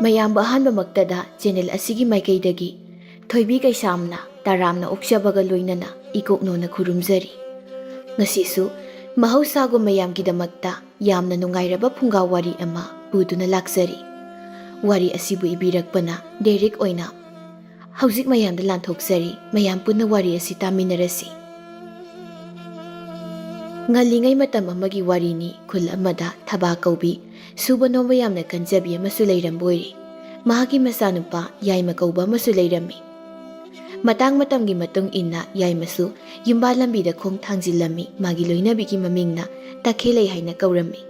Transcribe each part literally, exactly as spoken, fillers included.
ꯃꯌꯥꯝꯕꯨ ꯑꯍꯥꯟꯕꯃꯛꯇꯗ ꯆꯦꯅꯦꯜ ꯑꯁꯤꯒꯤ ꯃꯥꯏꯀꯩꯗꯒꯤ ꯊꯣꯏꯕꯤ ꯀꯩꯁꯥꯝꯅ ꯇꯔꯥꯝꯅ ꯑꯣꯛꯆꯕꯒ ꯂꯣꯏꯅꯅ ꯏꯀꯣꯛꯅꯣꯅ ꯈꯨꯔꯨꯝꯖꯔꯤ꯫ ꯉꯁꯤꯁꯨ ꯃꯍꯧꯁꯥꯒꯨꯝ ꯃꯌꯥꯝꯒꯤꯗꯃꯛꯇ ꯌꯥꯝꯅ ꯅꯨꯡꯉꯥꯏꯔꯕ ꯐꯨꯡꯒꯥ ꯋꯥꯔꯤ ꯑꯃ ꯄꯨꯗꯨꯅ ꯂꯥꯛꯆꯔꯤ꯫ ꯋꯥꯔꯤ ꯑꯁꯤꯕꯨ ꯏꯕꯤꯔꯛꯄꯅ ꯗꯦꯔꯤꯛ ꯑꯣꯏꯅ ꯍꯧꯖꯤꯛ ꯃꯌꯥꯝꯗ ꯂꯥꯟꯊꯣꯛꯆꯔꯤ꯫ ꯃꯌꯥꯝ ꯄꯨꯟꯅ ꯋꯥꯔꯤ ꯑꯁꯤ ꯇꯥꯃꯤꯟꯅꯔꯁꯤ꯫ ꯉꯜꯂꯤꯉꯩ ꯃꯇꯝ ꯑꯃꯒꯤ ꯋꯥꯔꯤꯅꯤ꯫ ꯈꯨꯜ ꯑꯃꯗ ꯊꯕꯥ ꯀꯧꯕꯤ, ꯁꯨꯕ ꯅꯣꯝꯕ ꯌꯥꯝꯅ ꯀꯟꯖꯕꯤ ꯑꯃꯁꯨ ꯂꯩꯔꯝꯕ ꯑꯣꯏꯔꯦ꯫ ꯃꯍꯥꯛꯀꯤ ꯃꯆꯥꯅꯨꯄꯥ ꯌꯥꯏꯃ ꯀꯧꯕ ꯑꯃꯁꯨ ꯂꯩꯔꯝꯃꯤ꯫ ꯃꯇꯥꯡ ꯃꯇꯝꯒꯤ ꯃꯇꯨꯡ ꯏꯟꯅ ꯌꯥꯏꯃꯁꯨ ꯌꯨꯝꯕꯥꯜ ꯂꯝꯕꯤꯗ ꯈꯣꯡ ꯊꯥꯡꯖꯤꯜꯂꯝꯃꯤ꯫ ꯃꯥꯒꯤ ꯂꯣꯏꯅꯕꯤꯒꯤ ꯃꯃꯤꯡꯅ ꯇꯈꯦꯜꯂꯩ ꯍꯥꯏꯅ ꯀꯧꯔꯝꯃꯤ꯫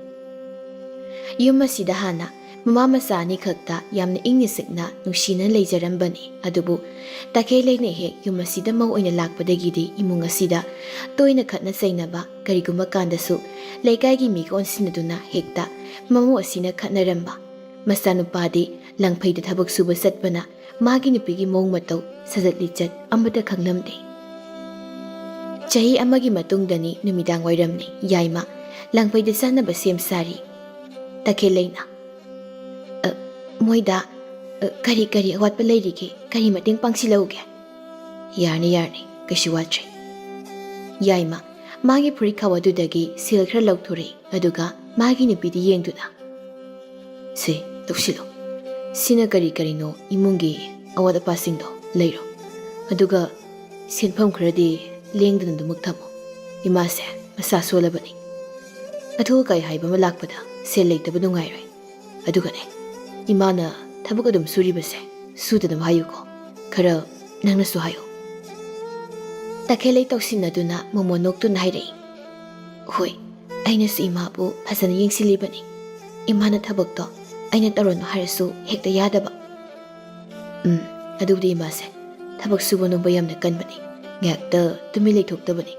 ꯌꯨꯝ ꯑꯁꯤꯗ ꯍꯥꯟꯅ ꯃꯃꯥ ꯃꯆꯥ ꯑꯅꯤꯈꯛꯇ ꯌꯥꯝꯅ ꯏꯪꯅ ꯆꯤꯛꯅ ꯅꯨꯡꯁꯤꯅ ꯂꯩꯖꯔꯝꯕꯅꯤ꯫ ꯑꯗꯨꯕꯨ ꯇꯈꯦꯜꯂꯩꯅ ꯍꯦꯛ ꯌꯨꯝ ꯑꯁꯤꯗ ꯃꯧ ꯑꯣꯏꯅ ꯂꯥꯛꯄꯗꯒꯤꯗꯤ ꯏꯃꯨꯡ ꯑꯁꯤꯗ ꯇꯣꯏꯅ ꯈꯠꯅ ꯆꯩꯅꯕ, ꯀꯔꯤꯒꯨꯝꯕ ꯀꯥꯟꯗꯁꯨ ꯂꯩꯀꯥꯏꯒꯤ ꯃꯤꯒ ꯑꯣꯟꯁꯤꯟꯅꯗꯨꯅ ꯍꯦꯛꯇ ꯃꯃꯧ ꯑꯁꯤꯅ ꯈꯠꯅꯔꯝꯕ꯫ ꯃꯆꯥꯅꯨꯄꯥꯗꯤ ꯂꯪꯐꯩꯗ ꯊꯕꯛ ꯁꯨꯕ ꯆꯠꯄꯅ ꯃꯥꯒꯤ ꯅꯨꯄꯤꯒꯤ ꯃꯑꯣꯡ ꯃꯇꯧ, ꯁꯖꯠ ꯂꯤꯆꯠ ꯑꯃꯠꯇ ꯈꯪꯂꯝꯗꯦ꯫ ꯆꯍꯤ ꯑꯃꯒꯤ ꯃꯇꯨꯡꯗꯅꯤ, ꯅꯨꯃꯤꯗꯥꯡ ꯋꯥꯏꯔꯝꯅꯤ꯫ ꯌꯥꯏꯃ ꯂꯪꯐꯩꯗ ꯆꯠꯅꯕ ꯁꯦꯝ ꯁꯥꯔꯤ꯫ ꯇꯈꯦꯜꯂꯩꯅ, "ꯑ, ꯃꯣꯏꯗ, ꯑ, ꯀꯔꯤ ꯀꯔꯤ ꯑꯋꯥꯠꯄ ꯂꯩꯔꯤꯒꯦ? ꯀꯔꯤ ꯃꯇꯦꯡ ꯄꯥꯡꯁꯤꯜꯂꯛꯎꯒꯦ?" "ꯌꯥꯔꯅꯤ, ꯌꯥꯔꯅꯤ, ꯀꯩꯁꯨ ꯋꯥꯠꯇ꯭ꯔꯦ꯫" ꯌꯥꯏꯃ ꯃꯥꯒꯤ ꯐꯨꯔꯤꯠ ꯈꯥꯎ ꯑꯗꯨꯗꯒꯤ ꯁꯦꯜ ꯈꯔ ꯂꯧꯊꯣꯔꯛꯏ, ꯑꯗꯨꯒ ꯃꯥꯒꯤ ꯅꯨꯄꯤꯗ ꯌꯦꯡꯗꯨꯅ, "ꯁꯦ, ꯂꯧꯁꯤꯜꯂꯨ꯫ ꯁꯤꯅ ꯀꯔꯤ ꯀꯔꯤꯅꯣ ꯏꯃꯨꯡꯒꯤ ꯑꯋꯥꯠ ꯑꯄꯥꯁꯤꯡꯗꯣ ꯂꯩꯔꯣ꯫ ꯑꯗꯨꯒ ꯁꯦꯟꯐꯝ ꯈꯔꯗꯤ ꯂꯦꯡꯗꯅ ꯑꯗꯨꯃꯛ ꯊꯝꯃꯣ꯫ ꯏꯃꯥꯁꯦ ꯃꯁꯥ ꯁꯣꯜꯂꯕꯅꯤ꯫ ꯑꯊꯨ ꯑꯀꯥꯏ ꯍꯥꯏꯕ ꯑꯃ ꯂꯥꯛꯄꯗ ꯁꯦꯜ ꯂꯩꯇꯕ ꯅꯨꯡꯉꯥꯏꯔꯣꯏ꯫ ꯑꯗꯨꯒꯅꯦ, ꯏꯃꯥꯅ ꯊꯕꯛ ꯑꯗꯨꯝ ꯁꯨꯔꯤꯕꯁꯦ ꯁꯨꯗꯅꯕ ꯍꯥꯏꯌꯨꯀꯣ꯫ ꯈꯔ ꯅꯪꯅꯁꯨ ꯍꯥꯏꯌꯨ꯫" ꯇꯈꯦꯜꯂꯩ ꯇꯧꯁꯤꯟꯅꯗꯨꯅ ꯃꯣꯃꯣꯟ ꯅꯣꯛꯇꯨꯅ ꯍꯥꯏꯔꯛꯏ, "ꯍꯣꯏ, ꯑꯩꯅꯁꯨ ꯏꯃꯥꯕꯨ ꯐꯖꯅ ꯌꯦꯡꯁꯤꯜꯂꯤꯕꯅꯤ꯫ ꯏꯃꯥꯅ ꯊꯕꯛꯇꯣ ꯑꯩꯅ ꯇꯧꯔꯅꯨ ꯍꯥꯏꯔꯁꯨ ꯍꯦꯛꯇ ꯌꯥꯗꯕ꯫" "ꯎꯝ, ꯑꯗꯨꯕꯨꯗꯤ ꯏꯃꯥꯁꯦ ꯊꯕꯛ ꯁꯨꯕ ꯅꯣꯝꯕ ꯌꯥꯝꯅ ꯀꯟꯕꯅꯤ, ꯉꯥꯏꯍꯥꯛꯇ ꯇꯨꯃꯤꯟ ꯂꯩꯊꯣꯛꯇꯕꯅꯤ꯫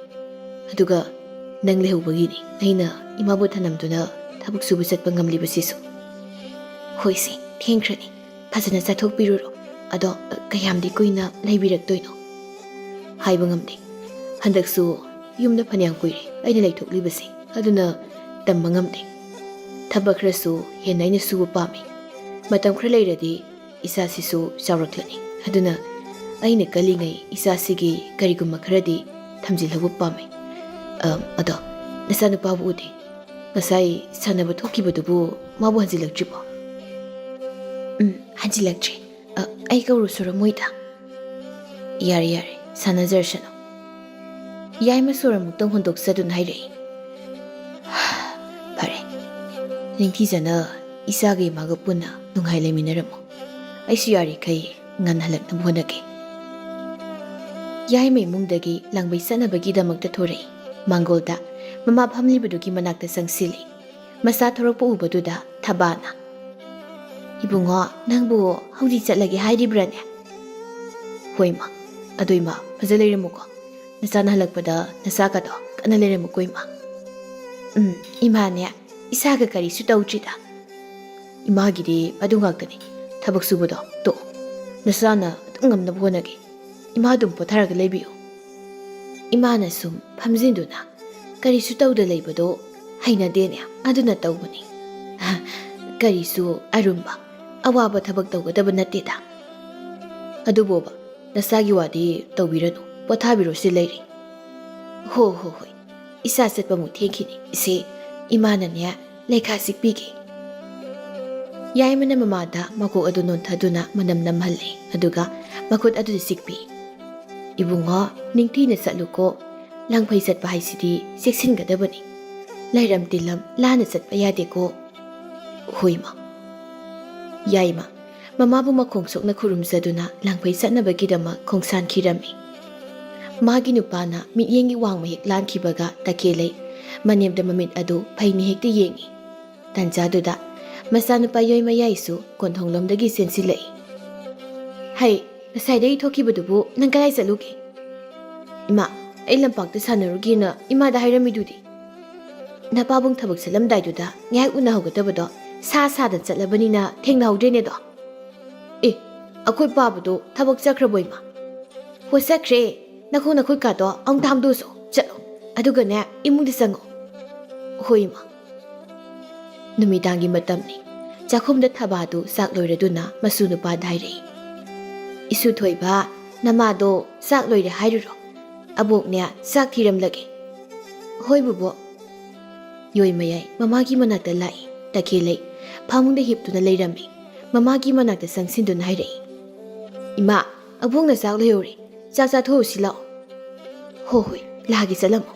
ꯑꯗꯨꯒ ꯅꯪ ꯂꯩꯍꯧꯕꯒꯤꯅꯤ ꯑꯩꯅ ꯏꯃꯥꯕꯨ ꯊꯅꯝꯗꯨꯅ ꯊꯕꯛ ꯁꯨꯕ ꯆꯠꯄ ꯉꯝꯂꯤꯕꯁꯤꯁꯨ꯫" "ꯍꯣꯏꯁꯦ, ꯊꯦꯡꯈ꯭ꯔꯅꯤ, ꯐꯖꯅ ꯆꯥꯊꯣꯛꯄꯤꯔꯨꯔꯣ꯫ ꯑꯗꯣ, ꯀꯌꯥꯝꯗꯤ ꯀꯨꯏꯅ ꯂꯩꯕꯤꯔꯛꯇꯣꯏꯅꯣ?" "ꯍꯥꯏꯕ ꯉꯝꯗꯦ꯫ ꯍꯟꯗꯛꯁꯨ ꯌꯨꯝꯗ ꯐꯅꯌꯥꯝ ꯀꯨꯏꯔꯦ ꯑꯩꯅ ꯂꯩꯊꯣꯛꯂꯤꯕꯁꯦ, ꯑꯗꯨꯅ ꯇꯝꯕ ꯉꯝꯗꯦ꯫ ꯊꯕꯛ ꯈꯔꯁꯨ ꯍꯦꯟꯅ ꯑꯩꯅ ꯁꯨꯕ ꯄꯥꯝꯃꯤ꯫ ꯃꯇꯝ ꯈꯔ ꯂꯩꯔꯗꯤ ꯏꯆꯥꯁꯤꯁꯨ ꯆꯥꯎꯔꯛꯂꯅꯤ꯫ ꯑꯗꯨꯅ ꯑꯩꯅ ꯀꯜꯂꯤꯉꯩ ꯏꯆꯥꯁꯤꯒꯤ ꯀꯔꯤꯒꯨꯝꯕ ꯈꯔꯗꯤ ꯊꯝꯖꯤꯜꯍꯧꯕ ꯄꯥꯝꯃꯤ꯫ ꯑ, ꯑꯗꯣ ꯅꯆꯥꯅꯨꯄꯥꯕꯨ ꯎꯗꯦ꯫ ꯉꯁꯥꯏ ꯁꯥꯟꯅꯕ ꯊꯣꯛꯈꯤꯕꯗꯨꯕꯨ ꯃꯥꯕꯨ ꯍꯟꯖꯤꯜꯂꯛꯇ꯭ꯔꯤꯕꯣ? ꯎꯝ, ꯍꯟꯖꯤꯜꯂꯛꯇ꯭ꯔꯤ꯫ ꯑ, ꯑꯩ ꯀꯧꯔꯨ ꯁꯨꯔꯝꯃꯣꯏꯗ꯫ ꯌꯥꯔꯦ, ꯌꯥꯔꯦ, ꯁꯥꯟꯅꯖꯔꯁꯅꯨ꯫ ꯌꯥꯏꯃ ꯁꯣꯔ ꯑꯃꯨꯛꯇꯪ ꯍꯣꯟꯗꯣꯛꯆꯗꯨꯅ ꯍꯥꯏꯔꯛꯏ꯫ ꯐꯔꯦ, ꯅꯤꯡꯊꯤꯖꯅ ꯏꯆꯥꯒ ꯏꯃꯥꯒ ꯄꯨꯟꯅ ꯅꯨꯡꯉꯥꯏ ꯂꯩꯃꯤꯟꯅꯔꯝꯃꯨ꯫ ꯑꯩꯁꯨ ꯌꯥꯔꯤꯈꯩ ꯉꯟꯅ ꯍꯜꯂꯛꯅꯕ ꯍꯣꯠꯅꯒꯦ꯫ ꯌꯥꯏꯃ ꯏꯃꯨꯡꯗꯒꯤ ꯂꯥꯡꯕꯩ ꯆꯠꯅꯕꯒꯤꯗꯃꯛꯇ ꯊꯣꯔꯛꯏ꯫ ꯃꯥꯡꯒꯣꯜꯗ ꯃꯃꯥ ꯐꯝꯂꯤꯕꯗꯨꯒꯤ ꯃꯅꯥꯛꯇ ꯆꯪꯁꯤꯜꯂꯤ꯫ ꯃꯆꯥ ꯊꯣꯔꯛꯄ ꯎꯕꯗꯨꯗ ꯊꯕꯥꯅ, "ꯏꯕꯨꯡꯉꯣ, ꯅꯪꯕꯨ ꯍꯧꯖꯤꯛ ꯆꯠꯂꯒꯦ ꯍꯥꯏꯔꯤꯕ꯭ꯔꯥꯅꯦ?" "ꯍꯣꯏ ꯃꯥ, ꯑꯗꯣ ꯏꯃꯥ, ꯐꯖ ꯂꯩꯔꯝꯃꯨꯀꯣ꯫ ꯅꯆꯥꯅ ꯍꯜꯂꯛꯄꯗ ꯅꯆꯥꯒꯗꯣ ꯀꯟꯅ ꯂꯩꯔꯝꯃꯨꯀꯣ ꯏꯃꯥ꯫" "ꯎꯝ, ꯏꯃꯥꯅꯦ, ꯏꯁꯥꯒ ꯀꯔꯤꯁꯨ ꯇꯧꯗ꯭ꯔꯤꯗ꯫ ꯏꯃꯥꯒꯤꯗꯤ ꯑꯗꯨ ꯉꯥꯛꯇꯅꯤ, ꯊꯕꯛ ꯁꯨꯕꯗꯣ ꯇꯣꯛꯑꯣ꯫ ꯅꯆꯥꯅ ꯑꯗꯨꯝ ꯉꯝꯅꯕ ꯍꯣꯠꯅꯒꯦ꯫ ꯏꯃꯥ ꯑꯗꯨꯝ ꯄꯣꯊꯥꯔꯒ ꯂꯩꯕꯤꯌꯨ꯫" ꯏꯃꯥꯅ ꯁꯨꯝ ꯐꯝꯖꯤꯟꯗꯨꯅ ꯀꯔꯤꯁꯨ ꯇꯧꯗ ꯂꯩꯕꯗꯣ ꯍꯩꯅꯗꯦꯅꯦ, ꯑꯗꯨꯅ ꯇꯧꯕꯅꯤ꯫ ꯀꯔꯤꯁꯨ ꯑꯔꯨꯝꯕ, ꯑꯋꯥꯕ ꯊꯕꯛ ꯇꯧꯒꯗꯕ ꯅꯠꯇꯦꯗ꯫ ꯑꯗꯨꯕꯣꯕ, ꯅꯁꯥꯒꯤ ꯋꯥꯗꯤ ꯇꯧꯕꯤꯔꯅꯨ, ꯄꯣꯊꯥꯕꯤꯔꯣ, ꯁꯤ ꯂꯩꯔꯦ꯫ ꯍꯣ, ꯍꯣ, ꯍꯣꯏ, ꯏꯆꯥ ꯆꯠꯄꯃꯨꯛ ꯊꯦꯡꯈꯤꯅꯤ꯫ ꯏꯆꯦ, ꯏꯃꯥꯅꯅꯦ, ꯂꯩꯈꯥ ꯁꯤꯛꯄꯤꯒꯦ꯫ ꯌꯥꯏꯃꯅ ꯃꯃꯥꯗ ꯃꯀꯣꯛ ꯑꯗꯨ ꯅꯣꯟꯊꯗꯨꯅ ꯃꯅꯝ ꯅꯝꯍꯜꯂꯦ, ꯑꯗꯨꯒ ꯃꯈꯨꯠ ꯑꯗꯨꯗ ꯁꯤꯛꯄꯤ꯫ "ꯏꯕꯨꯡꯉꯣ, ꯅꯤꯡꯊꯤꯅ ꯆꯠꯂꯨꯀꯣ꯫ ꯂꯥꯡꯐꯩ ꯆꯠꯄ ꯍꯥꯏꯁꯤꯗꯤ ꯆꯦꯛꯁꯤꯟꯒꯗꯕꯅꯤ꯫ ꯂꯩꯔꯝ ꯇꯤꯜꯂꯝ ꯂꯥꯟꯅ ꯆꯠꯄ ꯌꯥꯗꯦꯀꯣ꯫" "ꯍꯣꯏ, ꯃꯥ꯫" ꯌꯥꯏꯃ ꯃꯃꯥꯕꯨ ꯃꯈꯣꯡ ꯁꯣꯛꯅ ꯈꯨꯔꯨꯝꯖꯗꯨꯅ ꯂꯥꯡꯐꯩ ꯆꯠꯅꯕꯒꯤꯗꯃꯛ ꯈꯣꯡꯁꯥꯟꯈꯤꯔꯝꯃꯤ꯫ ꯃꯥꯒꯤ ꯅꯨꯄꯥꯅ ꯃꯤꯠꯌꯦꯡꯒꯤ ꯋꯥꯡꯃ ꯍꯦꯛ ꯂꯥꯟꯈꯤꯕꯒ ꯇꯈꯦꯜꯂꯩ ꯃꯅꯦꯝꯗ ꯃꯃꯤꯠ ꯑꯗꯨ ꯐꯩꯅ ꯍꯦꯛꯇ ꯌꯦꯡꯉꯤ꯫ ꯇꯟꯖꯥꯗꯨꯗ ꯃꯆꯥꯅꯨꯄꯥ ꯌꯣꯏꯃꯌꯥꯏꯁꯨ ꯀꯣꯟꯊꯣꯡꯂꯣꯝꯗꯒꯤ ꯆꯦꯟꯁꯤꯜꯂꯛꯏ꯫ "ꯍꯩ, ꯉꯁꯥꯏꯗꯒꯤ ꯊꯣꯛꯈꯤꯕꯗꯨꯕꯨ ꯅꯪ ꯀꯗꯥꯏ ꯆꯠꯂꯨꯒꯦ?" "ꯏꯃꯥ, ꯑꯩ ꯂꯝꯄꯥꯛꯇ ꯁꯥꯟꯅꯔꯨꯒꯦꯅ ꯏꯃꯥꯗ ꯍꯥꯏꯔꯝꯃꯤꯗꯨꯗꯤ꯫ ꯅꯄꯥꯕꯨꯡ ꯊꯕꯛ ꯆꯠꯂꯝꯗꯥꯏꯗꯨꯗ ꯉꯥꯏꯍꯥꯛ ꯎꯅꯍꯧꯒꯗꯕꯗꯣ ꯁꯥ ꯁꯥꯗꯅ ꯆꯠꯂꯕꯅꯤꯅ ꯊꯦꯡꯅꯍꯧꯗ꯭ꯔꯦꯅꯦꯗꯣ꯫" "ꯑꯦ, ꯑꯩꯈꯣꯏ ꯄꯥꯕꯗꯣ ꯊꯕꯛ ꯆꯠꯈ꯭ꯔꯕꯣ, ꯏꯃꯥ?" "ꯍꯣ, ꯆꯠꯈ꯭ꯔꯦ꯫ ꯅꯈꯣꯡ ꯅꯈꯨꯠ ꯀꯥꯗꯣ ꯑꯃꯨꯛꯇ ꯍꯥꯝꯗꯣꯛꯎꯆꯣ꯫ ꯆꯠꯂꯣ꯫ ꯑꯗꯨꯒꯅꯦ, ꯏꯃꯨꯡꯗ ꯆꯪꯉꯣ꯫" "ꯍꯣꯏ, ꯏꯃꯥ꯫" ꯅꯨꯃꯤꯗꯥꯡꯒꯤ ꯃꯇꯝꯅꯤ꯫ ꯆꯥꯛꯈꯨꯝꯗ ꯊꯕꯥꯗꯨ ꯆꯥꯛ ꯂꯣꯏꯔꯗꯨꯅ ꯃꯁꯨ ꯅꯨꯄꯥꯗ ꯍꯥꯏꯔꯛꯏ, "ꯏꯁꯨ ꯊꯣꯏꯕ, ꯅꯃꯥꯗꯣ ꯆꯥꯛ ꯂꯣꯏꯔꯦ ꯍꯥꯏꯔꯨꯔꯣ, ꯑꯕꯣꯛꯅꯦ ꯆꯥꯛ ꯊꯤꯔꯝꯂꯒꯦ꯫" "ꯍꯣꯏ ꯕꯨꯕꯣꯛ꯫" ꯌꯣꯏ ꯃꯌꯥꯏ ꯃꯃꯥꯒꯤ ꯃꯅꯥꯛꯇ ꯂꯥꯛꯏ꯫ ꯇꯈꯦꯜꯂꯩ ꯐꯃꯨꯡꯗ ꯍꯤꯞꯇꯨꯅ ꯂꯩꯔꯝꯃꯤ꯫ ꯃꯃꯥꯒꯤ ꯃꯅꯥꯛꯇ ꯆꯪꯁꯤꯟꯗꯨꯅ ꯍꯥꯏꯔꯛꯏ, "ꯏꯃꯥ, ꯑꯕꯣꯛꯅ ꯆꯥꯛ ꯂꯣꯏꯍꯧꯔꯦ, ꯆꯥꯛ ꯆꯥꯊꯣꯛꯎꯁꯤ ꯂꯥꯛꯑꯣ꯫" "ꯍꯣ ꯍꯣꯏ, ꯂꯥꯛꯑꯒꯦ, ꯆꯠꯂꯝꯃꯣ꯫"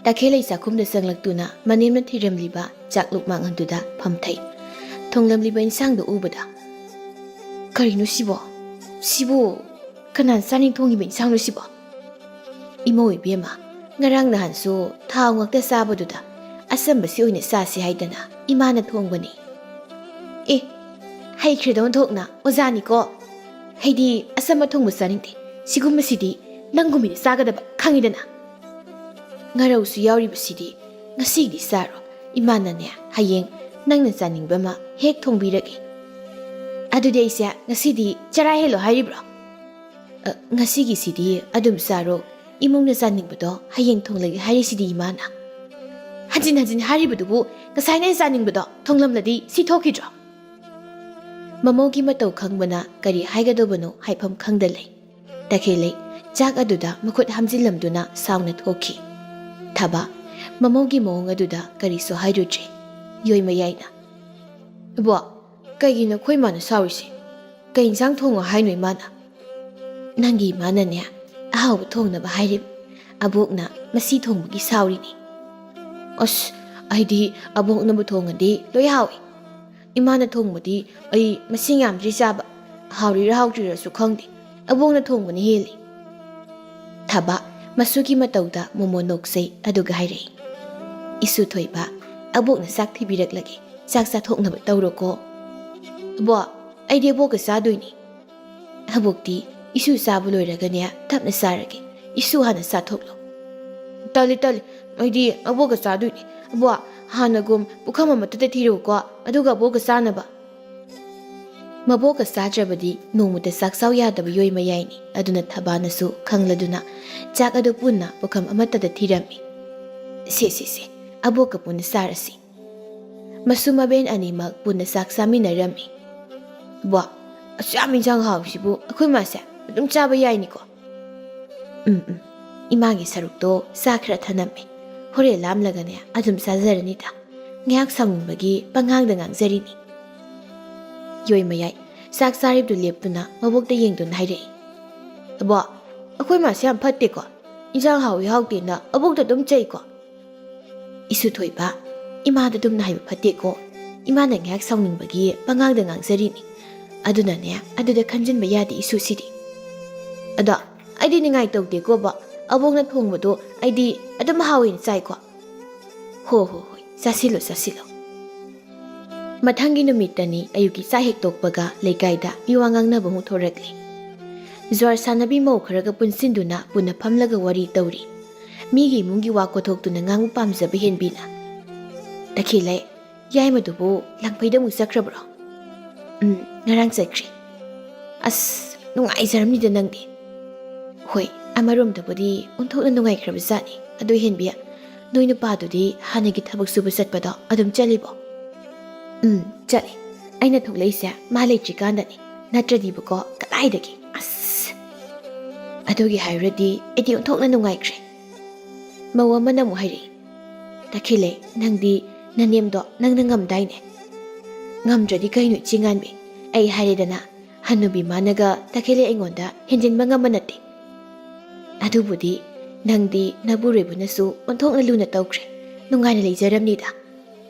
ꯇꯈꯦꯜꯂꯩ ꯆꯥꯛꯈꯨꯝꯗ ꯆꯪꯂꯛꯇꯨꯅ ꯃꯅꯦꯝꯅ ꯊꯤꯔꯝꯂꯤꯕ ꯆꯥꯛ ꯂꯨꯛꯃꯥꯡ ꯑꯗꯨꯗ ꯐꯝꯊꯩ꯫ ꯊꯣꯡꯂꯝꯂꯤꯕ ꯏꯟꯁꯥꯡꯗꯨ ꯎꯕꯗ, "ꯀꯔꯤꯅꯣ ꯁꯤꯕꯣ? ꯁꯤꯕꯨ ꯀꯅꯥꯅ ꯆꯥꯅꯤꯡ ꯊꯣꯡꯉꯤꯕ ꯏꯟꯁꯥꯡꯅꯣ ꯁꯤꯕꯣ?" "ꯏꯃꯧ ꯏꯕꯦꯝꯃ, ꯉꯔꯥꯡ ꯅꯍꯥꯟꯁꯨ ꯊꯥꯎ ꯉꯥꯛꯇ ꯆꯥꯕꯗꯨꯗ ꯑꯆꯝꯕꯁꯤ ꯑꯣꯏꯅ ꯆꯥꯁꯤ ꯍꯥꯏꯗꯅ ꯏꯃꯥꯅ ꯊꯣꯡꯕꯅꯤ꯫" "ꯑꯦ, ꯍꯩꯈ꯭ꯔꯦꯗ ꯑꯣꯟꯊꯣꯛꯅ, ꯑꯣꯖꯥꯅꯤꯀꯣ꯫ ꯑꯩꯗꯤ ꯑꯆꯝꯕ ꯊꯣꯡꯕ ꯆꯥꯅꯤꯡꯗꯦ꯫ ꯁꯤꯒꯨꯝꯕꯁꯤꯗꯤ ꯅꯪꯒꯨꯝꯕꯤꯅ ꯆꯥꯒꯗꯕ, ꯈꯪꯉꯤꯗꯅ꯫ ꯉꯥꯔꯧꯁꯨ ꯌꯥꯎꯔꯤꯕꯁꯤꯗꯤ ꯉꯁꯤꯗꯤ ꯆꯥꯔꯣ꯫ ꯏꯃꯥꯅꯅꯦ, ꯍꯌꯦꯡ ꯅꯪꯅ ꯆꯥꯅꯤꯡꯕ ꯑꯃ ꯍꯦꯛ ꯊꯣꯡꯕꯤꯔꯒꯦ꯫" "ꯑꯗꯨꯗꯤ ꯑꯩꯁꯦ ꯉꯁꯤꯗꯤ ꯆꯔꯥ ꯍꯦꯜꯂꯣ ꯍꯥꯏꯔꯤꯕ꯭ꯔꯣ?" "ꯑ, ꯉꯁꯤꯒꯤꯁꯤꯗꯤ ꯑꯗꯨꯝ ꯆꯥꯔꯣ꯫ ꯏꯃꯧꯅ ꯆꯥꯅꯤꯡꯕꯗꯣ ꯍꯌꯦꯡ ꯊꯣꯡꯂꯒꯦ ꯍꯥꯏꯔꯤꯁꯤꯗꯤ ꯏꯃꯥꯅ꯫" "ꯍꯟꯖꯤꯟ ꯍꯟꯖꯤꯟ ꯍꯥꯏꯔꯤꯕꯗꯨꯕꯨ, ꯉꯁꯥꯏꯅ ꯑꯩ ꯆꯥꯅꯤꯡꯕꯗꯣ ꯊꯣꯡꯂꯝꯂꯗꯤ ꯁꯤ ꯊꯣꯛꯈꯤꯗ꯭ꯔꯣ?" ꯃꯃꯧꯒꯤ ꯃꯇꯧ ꯈꯪꯕꯅ ꯀꯔꯤ ꯍꯥꯏꯒꯗꯧꯕꯅꯣ ꯍꯥꯏꯐꯝ ꯈꯪꯗ ꯂꯩ꯫ ꯇꯈꯦꯜꯂꯩ ꯆꯥꯛ ꯑꯗꯨꯗ ꯃꯈꯨꯠ ꯍꯥꯝꯖꯤꯜꯂꯝꯗꯨꯅ ꯁꯥꯎꯅ ꯊꯣꯛꯈꯤ꯫ ꯊꯕꯥ ꯃꯃꯧꯒꯤ ꯃꯑꯣꯡ ꯑꯗꯨꯗ ꯀꯔꯤꯁꯨ ꯍꯥꯏꯔꯨꯗ꯭ꯔꯦ꯫ ꯌꯣꯏ ꯃꯌꯥꯏꯅ, "ꯏꯕꯣ, ꯀꯩꯒꯤꯅꯣ ꯑꯩꯈꯣꯏ ꯏꯃꯥꯅ ꯁꯥꯎꯔꯤꯁꯦ? ꯀꯩ ꯏꯟꯁꯥꯡ ꯊꯣꯡꯉꯣ ꯍꯥꯏꯅꯣ ꯏꯃꯥꯅ?" "ꯅꯪꯒꯤ ꯏꯃꯥꯅꯅꯦ ꯑꯍꯥꯎꯕ ꯊꯣꯡꯅꯕ ꯍꯥꯏꯔꯤꯕ꯫ ꯑꯕꯣꯛꯅ ꯃꯁꯤ ꯊꯣꯡꯕꯒꯤ ꯁꯥꯎꯔꯤꯅꯤ꯫" "ꯑꯁ, ꯑꯩꯗꯤ ꯑꯕꯣꯛꯅꯕꯨ ꯊꯣꯡꯉꯗꯤ ꯂꯣꯏ ꯍꯥꯎꯏ꯫ ꯏꯃꯥꯅ ꯊꯣꯡꯕꯗꯤ ꯑꯩ ꯃꯁꯤꯡ ꯌꯥꯝꯗ꯭ꯔꯤ ꯆꯥꯕ꯫ ꯍꯥꯎꯔꯤꯔꯥ ꯍꯥꯎꯇ꯭ꯔꯤꯔꯥꯁꯨ ꯈꯪꯗꯦ꯫ ꯑꯕꯣꯛꯅ ꯊꯣꯡꯕꯅ ꯍꯦꯜꯂꯤ꯫" ꯊꯕꯥ ꯃꯁꯨꯒꯤ ꯃꯇꯧꯗ ꯃꯣꯃꯣ ꯅꯣꯛꯆꯩ, ꯑꯗꯨꯒ ꯍꯥꯏꯔꯛꯏ, "ꯏꯁꯨ ꯊꯣꯏꯕ, ꯑꯕꯣꯛꯅ ꯆꯥꯛ ꯊꯤꯕꯤꯔꯛꯂꯒꯦ꯫ ꯆꯥꯛ ꯆꯥꯊꯣꯛꯅꯕ ꯇꯧꯔꯣꯀꯣ꯫" "ꯑꯕꯣꯛ, ꯑꯩꯗꯤ ꯑꯕꯣꯛꯀ ꯆꯥꯗꯣꯏꯅꯤ꯫" "ꯑꯕꯣꯛꯇꯤ ꯏꯁꯨ ꯆꯥꯕ ꯂꯣꯏꯔꯒꯅꯦ ꯇꯞꯅ ꯆꯥꯔꯒꯦ꯫ ꯏꯁꯨ ꯍꯥꯟꯅ ꯆꯥꯊꯣꯛꯂꯣ꯫" "ꯇꯜꯂꯤ, ꯇꯜꯂꯤ꯫ ꯑꯩꯗꯤ ꯑꯕꯣꯛꯀ ꯆꯥꯗꯣꯏꯅꯤ꯫ ꯑꯕꯣꯛ, ꯍꯥꯟꯅꯒꯨꯝ ꯄꯨꯈꯝ ꯑꯃꯠꯇꯗ ꯊꯤꯔꯛꯎꯀꯣ, ꯑꯗꯨꯒ ꯑꯕꯣꯛꯀ ꯆꯥꯅꯕ꯫" ꯃꯕꯣꯛꯀ ꯆꯥꯗ꯭ꯔꯕꯗꯤ ꯅꯣꯡꯃꯇ ꯆꯥꯛ ꯆꯥꯎ ꯌꯥꯗꯕ ꯌꯣꯏ ꯃꯌꯥꯏꯅꯤ꯫ ꯑꯗꯨꯅ ꯊꯕꯥꯅꯁꯨ ꯈꯪꯂꯗꯨꯅ ꯆꯥꯛ ꯑꯗꯨ ꯄꯨꯟꯅ ꯄꯨꯈꯝ ꯑꯃꯠꯇꯗ ꯊꯤꯔꯝꯃꯤ꯫ "ꯁꯦ, ꯁꯦ, ꯁꯦ, ꯑꯕꯣꯛꯀ ꯄꯨꯟꯅ ꯆꯥꯔꯁꯤ꯫" ꯃꯁꯨ ꯃꯕꯦꯟ ꯑꯅꯤꯃꯛ ꯄꯨꯟꯅ ꯆꯥꯛ ꯆꯥꯃꯤꯟꯅꯔꯝꯃꯤ꯫ "ꯕꯣ, ꯑꯁꯨꯛ ꯌꯥꯝ ꯏꯟꯁꯥꯡ ꯍꯥꯎꯁꯤꯕꯨ ꯑꯩꯈꯣꯏ ꯃꯥꯁꯦ ꯑꯗꯨꯝ ꯆꯥꯕ ꯌꯥꯏꯅꯤꯀꯣ?" "ꯎꯝ, ꯎꯝ, ꯏꯃꯥꯒꯤ ꯁꯔꯨꯛꯇꯣ ꯆꯥ ꯈꯔ ꯊꯅꯝꯃꯦ꯫ ꯍꯣꯔꯦꯟ ꯂꯥꯝꯂꯒꯅꯦ ꯑꯗꯨꯝ ꯆꯥꯖꯔꯅꯤꯗ꯫ ꯉꯥꯏꯍꯥꯛ ꯁꯥꯎꯅꯤꯡꯕꯒꯤ ꯄꯉꯥꯡꯗ ꯉꯥꯡꯖꯔꯤꯅꯤ꯫" ꯌꯣꯏ ꯃꯌꯥꯏ ꯆꯥꯛ ꯆꯥꯔꯤꯕꯗꯨ ꯂꯦꯞꯇꯨꯅ ꯃꯕꯣꯛꯇ ꯌꯦꯡꯗꯨꯅ ꯍꯥꯏꯔꯛꯏ꯫ "ꯕꯣ, ꯑꯩꯈꯣꯏ ꯃꯥꯁꯦ ꯌꯥꯝ ꯐꯠꯇꯦꯀꯣ꯫ ꯏꯟꯁꯥꯡ ꯍꯥꯎꯏ ꯍꯥꯎꯇꯦꯅ ꯑꯕꯣꯛꯇ ꯑꯗꯨꯝ ꯆꯩꯀꯣ?" "ꯏꯁꯨ ꯊꯣꯏꯕ, ꯏꯃꯥꯗ ꯑꯗꯨꯝꯅ ꯍꯥꯏꯕ ꯐꯠꯇꯦꯀꯣ꯫ ꯏꯃꯥꯅ ꯉꯥꯏꯍꯥꯛ ꯁꯥꯎꯅꯤꯡꯕꯒꯤ ꯄꯉꯥꯡꯗ ꯉꯥꯡꯖꯔꯤꯅꯤ꯫ ꯑꯗꯨꯅꯅꯦ, ꯑꯗꯨꯗ ꯈꯟꯖꯤꯟꯕ ꯌꯥꯗꯦ ꯏꯁꯨꯁꯤꯗꯤ꯫ ꯑꯗꯣ ꯑꯩꯗꯤ ꯅꯤꯡꯉꯥꯏ ꯇꯧꯗꯦꯀꯣ ꯕ꯫ ꯑꯕꯣꯛꯅ ꯊꯣꯡꯕꯗꯣ ꯑꯩꯗꯤ ꯑꯗꯨꯝ ꯍꯥꯎꯋꯦꯅ ꯆꯥꯏꯀꯣ꯫" "ꯍꯣ ꯍꯣ ꯍꯣꯏ, ꯆꯥꯁꯤꯜꯂꯣ ꯆꯥꯁꯤꯜꯂꯣ꯫" ꯃꯊꯪꯒꯤ ꯅꯨꯃꯤꯠꯇꯅꯤ ꯑꯌꯨꯛꯀꯤ ꯆꯥꯛ ꯍꯦꯛ ꯇꯣꯛꯄꯒ ꯂꯩꯀꯥꯏꯗ ꯃꯤꯋꯥ ꯉꯥꯡꯅꯕ ꯑꯃꯨꯛ ꯊꯣꯔꯛꯂꯦ꯫ ꯖ꯭ꯋꯥꯔ ꯁꯥꯟꯅꯕꯤ ꯃꯧ ꯈꯔꯒ ꯄꯨꯟꯁꯤꯟꯗꯨꯅ ꯄꯨꯟꯅ ꯐꯝꯂꯒ ꯋꯥꯔꯤ ꯇꯧꯔꯤ꯫ ꯃꯤꯒꯤ ꯏꯃꯨꯡꯒꯤ ꯋꯥ ꯀꯣꯊꯣꯛꯇꯨꯅ ꯉꯥꯡꯕ ꯄꯥꯝꯖꯕ ꯍꯦꯟꯕꯤꯅ꯫ "ꯇꯈꯦꯜꯂꯩ, ꯌꯥꯏꯃꯗꯨꯕꯨ ꯂꯪꯐꯩꯗ ꯑꯃꯨꯛ ꯆꯠꯈ꯭ꯔꯕ꯭ꯔꯣ?" "ꯎꯝ, ꯉꯔꯥꯡ ꯆꯠꯈ꯭ꯔꯦ꯫" "ꯑꯁ, ꯅꯨꯡꯉꯥꯏꯖꯔꯝꯅꯤꯗ ꯅꯪꯗꯤ꯫" "ꯍꯣꯏ, ꯑꯃꯔꯣꯝꯗꯕꯨꯗꯤ ꯑꯣꯟꯊꯣꯛꯅ ꯅꯨꯡꯉꯥꯏꯈ꯭ꯔꯕ ꯖꯥꯠꯅꯤ꯫ ꯑꯗꯨ ꯍꯦꯟꯕꯤ, ꯅꯣꯏ ꯅꯨꯄꯥꯗꯨꯗꯤ ꯍꯥꯟꯅꯒꯤ ꯊꯕꯛ ꯁꯨꯕ ꯆꯠꯄꯗꯣ ꯑꯗꯨꯝ ꯆꯠꯂꯤꯕꯣ?" "ꯎꯝ, ꯆꯠꯂꯤ꯫ ꯑꯩꯅ ꯊꯣꯛꯂꯛꯏꯁꯦ ꯃꯥ ꯂꯩꯇ꯭ꯔꯤꯀꯥꯟꯗꯅꯤ, ꯅꯠꯇ꯭ꯔꯗꯤꯕꯀꯣ ꯀꯗꯥꯏꯗꯒꯤ꯫ ꯑꯁ, ꯑꯗꯨꯒꯤ ꯍꯥꯏꯔꯨꯔꯗꯤ ꯑꯩꯗꯤ ꯑꯣꯟꯊꯣꯛꯅ ꯅꯨꯡꯉꯥꯏꯈ꯭ꯔꯦ꯫" ꯃꯧ ꯑꯃꯅ ꯑꯃꯨꯛ ꯍꯥꯏꯔꯛꯏ꯫ "ꯇꯈꯦꯜꯂꯩ, ꯅꯪꯗꯤ ꯅꯅꯦꯝꯗꯣ ꯅꯪꯅ ꯉꯝꯗꯥꯏꯅꯦ?" "ꯉꯝꯗ꯭ꯔꯗꯤ ꯀꯩꯅꯣ ꯏꯆꯦ ꯉꯥꯟꯕꯤ? ꯑꯩ ꯍꯥꯏꯔꯦꯗꯅ, ꯍꯟꯅꯨꯕꯤ ꯃꯥꯅꯒ ꯇꯈꯦꯜꯂꯩ ꯑꯩꯉꯣꯟꯗ ꯍꯦꯟꯖꯤꯟꯕ ꯉꯝꯕ ꯅꯠꯇꯦ꯫ ꯑꯗꯨꯕꯨꯗꯤ ꯅꯪꯗꯤ ꯅꯄꯨꯔꯣꯏꯕꯅꯁꯨ ꯑꯣꯟꯊꯣꯛꯅ ꯂꯨꯅ ꯇꯧꯈ꯭ꯔꯦ, ꯅꯨꯡꯉꯥꯏꯅ ꯂꯩꯖꯔꯝꯅꯤꯗ꯫"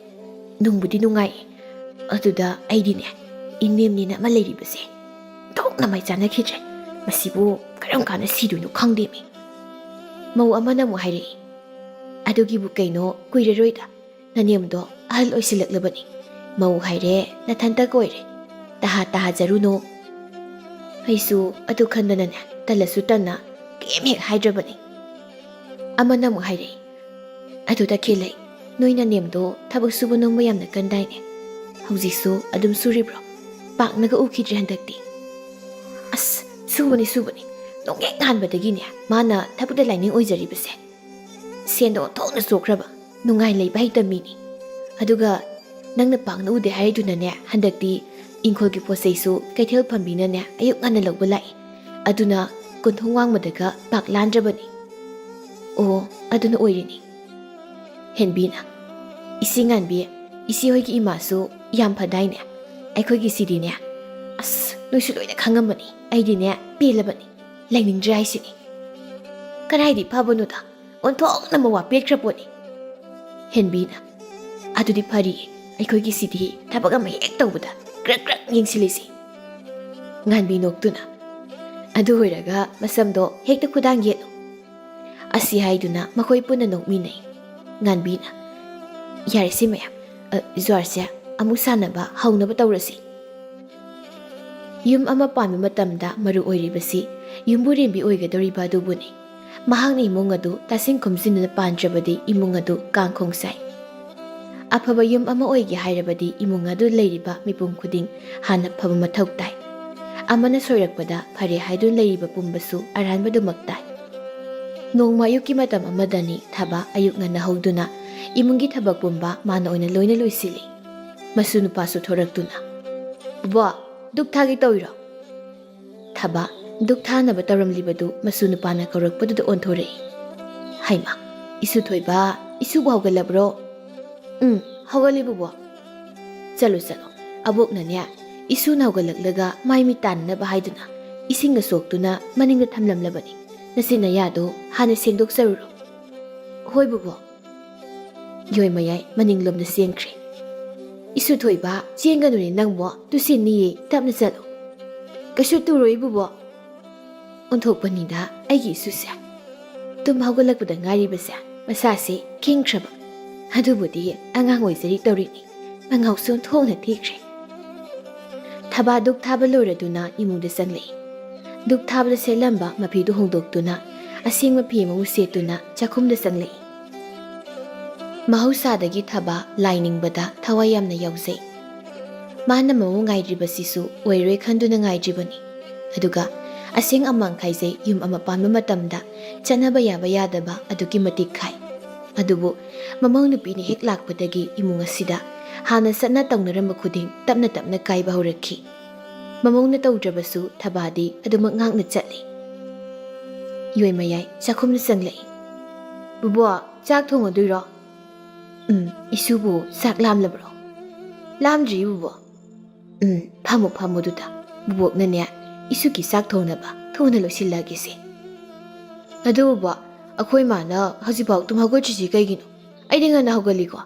"ꯅꯨꯡꯕꯨꯗꯤ ꯅꯨꯡꯉꯥꯏꯌꯦ, ꯑꯗꯨꯗ ꯑꯩꯗꯤꯅꯦ, ꯏꯅꯦꯝꯅꯦꯅ ꯑꯃ ꯂꯩꯔꯤꯕꯁꯦ ꯑꯣꯟꯊꯣꯛꯅ ꯃꯥꯏ ꯆꯥꯟꯅꯈꯤꯗ꯭ꯔꯦ꯫ ꯃꯁꯤꯕꯨ ꯀꯔꯝ ꯀꯥꯟꯗ ꯁꯤꯗꯣꯏꯅꯣ ꯈꯪꯗꯦꯃꯤ꯫" ꯃꯧ ꯑꯃꯅ ꯑꯃꯨꯛ ꯍꯥꯏꯔꯛꯏ꯫ "ꯑꯗꯨꯒꯤꯕꯨ ꯀꯩꯅꯣ, ꯀꯨꯏꯔꯔꯣꯏꯗ꯫ ꯅꯅꯦꯝꯗꯣ ꯑꯍꯜ ꯑꯣꯏꯁꯤꯜꯂꯛꯂꯕꯅꯤ꯫ ꯃꯧ ꯍꯥꯏꯔꯦ, ꯅꯊꯟꯇ ꯑꯣꯏꯔꯦ꯫ ꯇꯍꯥ ꯇꯍꯥꯖꯔꯨꯅꯣ꯫" ꯑꯩꯁꯨ ꯑꯗꯨ ꯈꯟꯗꯅꯅꯦ, ꯇꯜꯂꯁꯨ ꯇꯟꯅ ꯀꯩꯝ ꯍꯦꯛ ꯍꯥꯏꯗ꯭ꯔꯕꯅꯤ꯫ ꯑꯃꯅ ꯑꯃꯨꯛ ꯍꯥꯏꯔꯛꯏ, "ꯑꯗꯨ ꯇꯈꯦꯜꯂꯩ, ꯅꯣꯏ ꯅꯅꯦꯝꯗꯣ ꯊꯕꯛ ꯁꯨꯕ ꯅꯣꯝꯕ ꯌꯥꯝꯅ ꯀꯟꯗꯥꯏꯅꯦ? ꯍꯧꯖꯤꯛꯁꯨ ꯑꯗꯨꯝ ꯁꯨꯔꯤꯕ꯭ꯔꯣ? ꯄꯥꯛꯅꯒ ꯎꯈꯤꯗ꯭ꯔꯦ ꯍꯟꯗꯛꯇꯤ꯫" "ꯑꯁ, ꯁꯨꯕꯅꯤ, ꯁꯨꯕꯅꯤ꯫ ꯅꯣꯡꯍꯦꯛ ꯉꯥꯟꯕꯗꯒꯤꯅꯦ ꯃꯥꯅ ꯊꯕꯛꯇ ꯂꯥꯏꯅꯤꯡ ꯑꯣꯏꯖꯔꯤꯕꯁꯦ꯫ ꯁꯦꯟꯗ ꯑꯣꯟꯊꯣꯛꯅ ꯆꯣꯛꯈ꯭ꯔꯕ, ꯅꯨꯡꯉꯥꯏ ꯂꯩꯕ ꯍꯩꯇꯕ ꯃꯤꯅꯤ꯫ ꯑꯗꯨꯒ ꯅꯪꯅ ꯄꯥꯛꯅ ꯎꯗꯦ ꯍꯥꯏꯗꯨꯅꯅꯦ, ꯍꯟꯗꯛꯇꯤ ꯏꯪꯈꯣꯜꯒꯤ ꯄꯣꯠ ꯆꯩꯁꯨ ꯀꯩꯊꯦꯜ ꯐꯝꯕꯤꯅꯅꯦ ꯑꯌꯨꯛ ꯉꯟꯅ ꯂꯧꯕ ꯂꯥꯛꯏ꯫ ꯑꯗꯨꯅ ꯀꯣꯟꯊꯣꯡ ꯋꯥꯡꯃꯗꯒ ꯄꯥꯛ ꯂꯥꯟꯗ꯭ꯔꯕꯅꯤ꯫ ꯑꯣ, ꯑꯗꯨꯅ ꯑꯣꯏꯔꯤꯅꯤ꯫ ꯍꯦꯟꯕꯤꯅ, "ꯏꯆꯦ ꯉꯥꯟꯕꯤ, ꯏꯆꯦ ꯍꯣꯏꯒꯤ ꯏꯃꯥꯁꯨ ꯌꯥꯝ ꯐꯗꯥꯏꯅꯦ? ꯑꯩꯈꯣꯏꯒꯤ ꯁꯤꯗꯤꯅꯦ, ꯑꯁ, ꯅꯣꯏꯁꯨ ꯂꯣꯏꯅ ꯈꯪꯉꯝꯃꯅꯤ꯫ ꯑꯩꯗꯤꯅꯦ ꯄꯦꯜꯂꯕꯅꯤ, ꯂꯩꯅꯤꯡꯗ꯭ꯔꯦ ꯍꯥꯏꯁꯤꯅꯤ꯫ ꯀꯗꯥꯏꯗꯤ ꯐꯕꯅꯣꯗ, ꯑꯣꯟꯊꯣꯛꯅ ꯃꯋꯥ ꯄꯦꯠꯈ꯭ꯔ ꯄꯣꯠꯅꯤ꯫" ꯍꯦꯟꯕꯤꯅ, "ꯑꯗꯨꯗꯤ ꯐꯔꯤꯌꯦ, ꯑꯩꯈꯣꯏꯒꯤ ꯁꯤꯗꯤ ꯊꯕꯛ ꯑꯃ ꯍꯦꯛ ꯇꯧꯕꯗ ꯀ꯭ꯔꯛ ꯀ꯭ꯔꯛ ꯌꯦꯡꯁꯤꯜꯂꯤꯁꯤ꯫" ꯉꯥꯟꯕꯤ ꯅꯣꯛꯇꯨꯅ, "ꯑꯗꯨ ꯑꯣꯏꯔꯒ ꯃꯁꯝꯗꯣ ꯍꯦꯛꯇ ꯈꯨꯗꯥꯡ ꯌꯦꯠꯂꯨ꯫" ꯑꯁꯤ ꯍꯥꯏꯗꯨꯅ ꯃꯈꯣꯏ ꯄꯨꯟꯅ ꯅꯣꯛꯃꯤꯟꯅꯩ꯫ ꯉꯥꯟꯕꯤꯅ, "ꯌꯥꯔꯦꯁꯦ ꯃꯌꯥꯝ, ꯑ, ꯖ꯭ꯋꯥꯔꯁꯦ ꯑꯃꯨꯛ ꯁꯥꯟꯅꯕ ꯍꯧꯅꯕ ꯇꯧꯔꯁꯤ꯫" ꯌꯨꯝ ꯑꯃ ꯄꯥꯟꯕ ꯃꯇꯝꯗ ꯃꯔꯨ ꯑꯣꯏꯔꯤꯕꯁꯤ ꯌꯨꯝꯕꯨꯔꯦꯝꯕꯤ ꯑꯣꯏꯒꯗꯧꯔꯤꯕ ꯑꯗꯨꯕꯨꯅꯤ꯫ ꯃꯍꯥꯛꯅ ꯏꯃꯨꯡ ꯑꯗꯨ ꯇꯥꯁꯤꯟ ꯈꯣꯝꯖꯤꯟꯗꯨꯅ ꯄꯥꯟꯗ꯭ꯔꯕꯗꯤ ꯏꯃꯨꯡ ꯑꯗꯨ ꯀꯥꯡꯈꯣꯡ ꯆꯥꯏ꯫ ꯑꯐꯕ ꯌꯨꯝ ꯑꯃ ꯑꯣꯏꯒꯦ ꯍꯥꯏꯔꯕꯗꯤ ꯏꯃꯨꯡ ꯑꯗꯨ ꯂꯩꯔꯤꯕ ꯃꯤꯄꯨꯝ ꯈꯨꯗꯤꯡ ꯍꯥꯟꯅ ꯐꯕ ꯃꯊꯧ ꯇꯥꯏ꯫ ꯑꯃꯅ ꯁꯣꯏꯔꯛꯄꯗ ꯐꯔꯦ ꯍꯥꯏꯗꯨꯅ ꯂꯩꯔꯤꯕ ꯄꯨꯝꯕꯁꯨ ꯑꯔꯥꯟꯕꯗꯨꯃꯛ ꯇꯥꯏ꯫ ꯅꯣꯡꯃ ꯑꯌꯨꯛꯀꯤ ꯃꯇꯝ ꯑꯃꯗꯅꯤ ꯊꯕꯥ ꯑꯌꯨꯛ ꯉꯟꯅ ꯍꯧꯗꯨꯅ ꯏꯃꯨꯡꯒꯤ ꯊꯕꯛ ꯄꯨꯝꯕ ꯃꯥꯅ ꯑꯣꯏꯅ ꯂꯣꯏꯅ ꯂꯣꯏꯁꯤꯜꯂꯤ꯫ ꯃꯁꯨ ꯅꯨꯄꯥꯁꯨ ꯊꯣꯔꯛꯇꯨꯅ, "ꯕꯣ, ꯙꯨꯞ ꯊꯥꯒꯦ ꯇꯧꯔꯤꯔꯣ?" ꯊꯕꯥ ꯙꯨꯞ ꯊꯥꯅꯕ ꯇꯧꯔꯝꯂꯤꯕꯗꯨ ꯃꯁꯨ ꯅꯨꯄꯥꯅ ꯀꯧꯔꯛꯄꯗꯨꯗ ꯑꯣꯟꯊꯣꯔꯛꯏ꯫ "ꯍꯩꯃꯥ, ꯏꯁꯨ ꯊꯣꯏꯕ, ꯏꯁꯨꯕꯨ ꯍꯧꯒꯠꯂꯕ꯭ꯔꯣ?" "ꯎꯝ, ꯍꯧꯒꯠꯂꯤ ꯕꯨꯕꯣ꯫" "ꯆꯠꯂꯣ, ꯆꯠꯂꯣ, ꯑꯕꯣꯛꯅꯅꯦ, ꯏꯁꯨꯅ ꯍꯧꯒꯠꯂꯛꯂꯒ ꯃꯥꯏ ꯃꯤꯠ ꯇꯥꯅꯅꯕ ꯍꯥꯏꯗꯨꯅ ꯏꯁꯤꯡꯒ ꯁꯣꯛꯇꯨꯅ ꯃꯅꯤꯡꯗ ꯊꯝꯂꯝꯂꯕꯅꯤ꯫ ꯅꯆꯤꯟ ꯅꯌꯥꯗꯣ ꯍꯥꯟꯅ ꯁꯦꯡꯗꯣꯛꯆꯔꯨꯔꯣ꯫" "ꯍꯣꯏ ꯕꯨꯕꯣ꯫" ꯌꯣꯏ ꯃꯌꯥꯏ ꯃꯅꯤꯡꯂꯣꯝꯗ ꯆꯦꯟꯈ꯭ꯔꯦ꯫ "ꯏꯁꯨ ꯊꯣꯏꯕ, ꯆꯦꯟꯒꯅꯨꯅꯦ ꯅꯪꯕꯣ, ꯇꯨꯁꯤꯟꯅꯤꯌꯦ, ꯇꯞꯅ ꯆꯠꯂꯨ꯫" "ꯀꯩꯁꯨ ꯇꯨꯔꯣꯏ ꯕꯨꯕꯣ꯫" ꯑꯣꯟꯊꯣꯛꯄꯅꯤꯗ ꯑꯩꯒꯤ ꯏꯁꯨꯁꯦ꯫ ꯇꯨꯝ ꯍꯧꯒꯠꯂꯛꯄꯗ ꯉꯥꯏꯔꯤꯕꯁꯦ ꯃꯁꯥꯁꯦ ꯈꯤꯡꯈ꯭ꯔꯕ꯫ ꯑꯗꯨꯕꯨꯗꯤ ꯑꯉꯥꯡ ꯑꯣꯏꯖꯔꯤ ꯇꯧꯔꯤꯅꯤ, ꯃꯉꯥꯎꯁꯨ ꯑꯣꯟꯊꯣꯛꯅ ꯊꯤꯈ꯭ꯔꯦ꯫ ꯊꯕꯥ ꯙꯨꯞ ꯊꯥꯕ ꯂꯣꯏꯔꯗꯨꯅ ꯏꯃꯨꯡꯗ ꯆꯪꯂꯛꯏ꯫ ꯙꯨꯞ ꯊꯥꯕꯗ ꯁꯦꯠꯂꯝꯕ ꯃꯐꯤꯗꯨ ꯍꯣꯡꯗꯣꯛꯇꯨꯅ ꯑꯁꯦꯡꯕ ꯐꯤ ꯑꯃꯕꯨ ꯁꯦꯠꯇꯨꯅ ꯆꯥꯛꯈꯨꯝꯗ ꯆꯪꯂꯛꯏ꯫ ꯃꯍꯧꯁꯥꯗꯒꯤ ꯊꯕꯥ ꯂꯥꯏ ꯅꯤꯡꯕꯗ ꯊꯋꯥꯏ ꯌꯥꯝꯅ ꯌꯥꯎꯖꯩ꯫ ꯃꯥꯅ ꯃꯃꯧ ꯉꯥꯏꯗ꯭ꯔꯤꯕꯁꯤꯁꯨ ꯑꯣꯏꯔꯣꯏ ꯈꯟꯗꯨꯅ ꯉꯥꯏꯗ꯭ꯔꯤꯕꯅꯤ꯫ ꯑꯗꯨꯒ ꯑꯁꯦꯡ ꯑꯃꯥꯡ ꯈꯥꯏꯖꯩ ꯌꯨꯝ ꯑꯃ ꯄꯥꯟꯕ ꯃꯇꯝꯗ ꯆꯠꯅꯕ ꯌꯥꯕ ꯌꯥꯗꯕ ꯑꯗꯨꯛꯀꯤ ꯃꯇꯤꯛ ꯈꯥꯏ꯫ ꯑꯗꯨꯕꯨ ꯃꯃꯧ ꯅꯨꯄꯤꯅ ꯍꯦꯛ ꯂꯥꯛꯄꯗꯒꯤ ꯏꯃꯨꯡ ꯑꯁꯤꯗ ꯍꯥꯟꯅ ꯆꯠꯅ ꯇꯧꯅꯔꯝꯕ ꯈꯨꯗꯤꯡ ꯇꯞꯅ ꯇꯞꯅ ꯀꯥꯏꯕ ꯍꯧꯔꯛꯈꯤ꯫ ꯃꯃꯧꯅ ꯇꯧꯗ꯭ꯔꯕꯁꯨ ꯊꯕꯥꯗꯤ ꯑꯗꯨꯃꯛ ꯉꯥꯛꯅ ꯆꯠꯂꯤ꯫ ꯌꯣꯏꯃꯌꯥꯏ ꯆꯥꯛꯈꯨꯝꯗ ꯆꯪꯂꯛꯏ꯫ "ꯕꯨꯕꯣꯛ, ꯆꯥꯛ ꯊꯣꯡꯉꯗꯣꯏꯔꯣ?" "ꯎꯝ, ꯏꯁꯨꯕꯨ ꯆꯥꯛ ꯂꯥꯝꯂꯕ꯭ꯔꯣ?" "ꯂꯥꯝꯗ꯭ꯔꯤ, ꯕꯨꯕꯣꯛ꯫" "ꯎꯝ, ꯐꯝꯃꯨ, ꯐꯝꯃꯨ ꯑꯗꯨꯗ꯫ ꯕꯨꯕꯣꯛꯅꯅꯦ, ꯏꯁꯨꯒꯤ ꯆꯥꯛ ꯊꯣꯡꯅꯕ ꯊꯨꯅ ꯂꯣꯏꯁꯤꯜꯂꯒꯦꯁꯦ꯫" "ꯑꯗꯨ ꯕꯨꯕꯣꯛ, ꯑꯩꯈꯣꯏ ꯃꯥꯅ ꯍꯧꯖꯤꯛꯐꯥꯎ ꯇꯨꯝ ꯍꯧꯒꯠꯇ꯭ꯔꯤꯁꯤ ꯀꯩꯒꯤꯅꯣ? ꯑꯩꯗꯤ ꯉꯟꯅ ꯍꯧꯒꯠꯂꯤꯀꯣ꯫"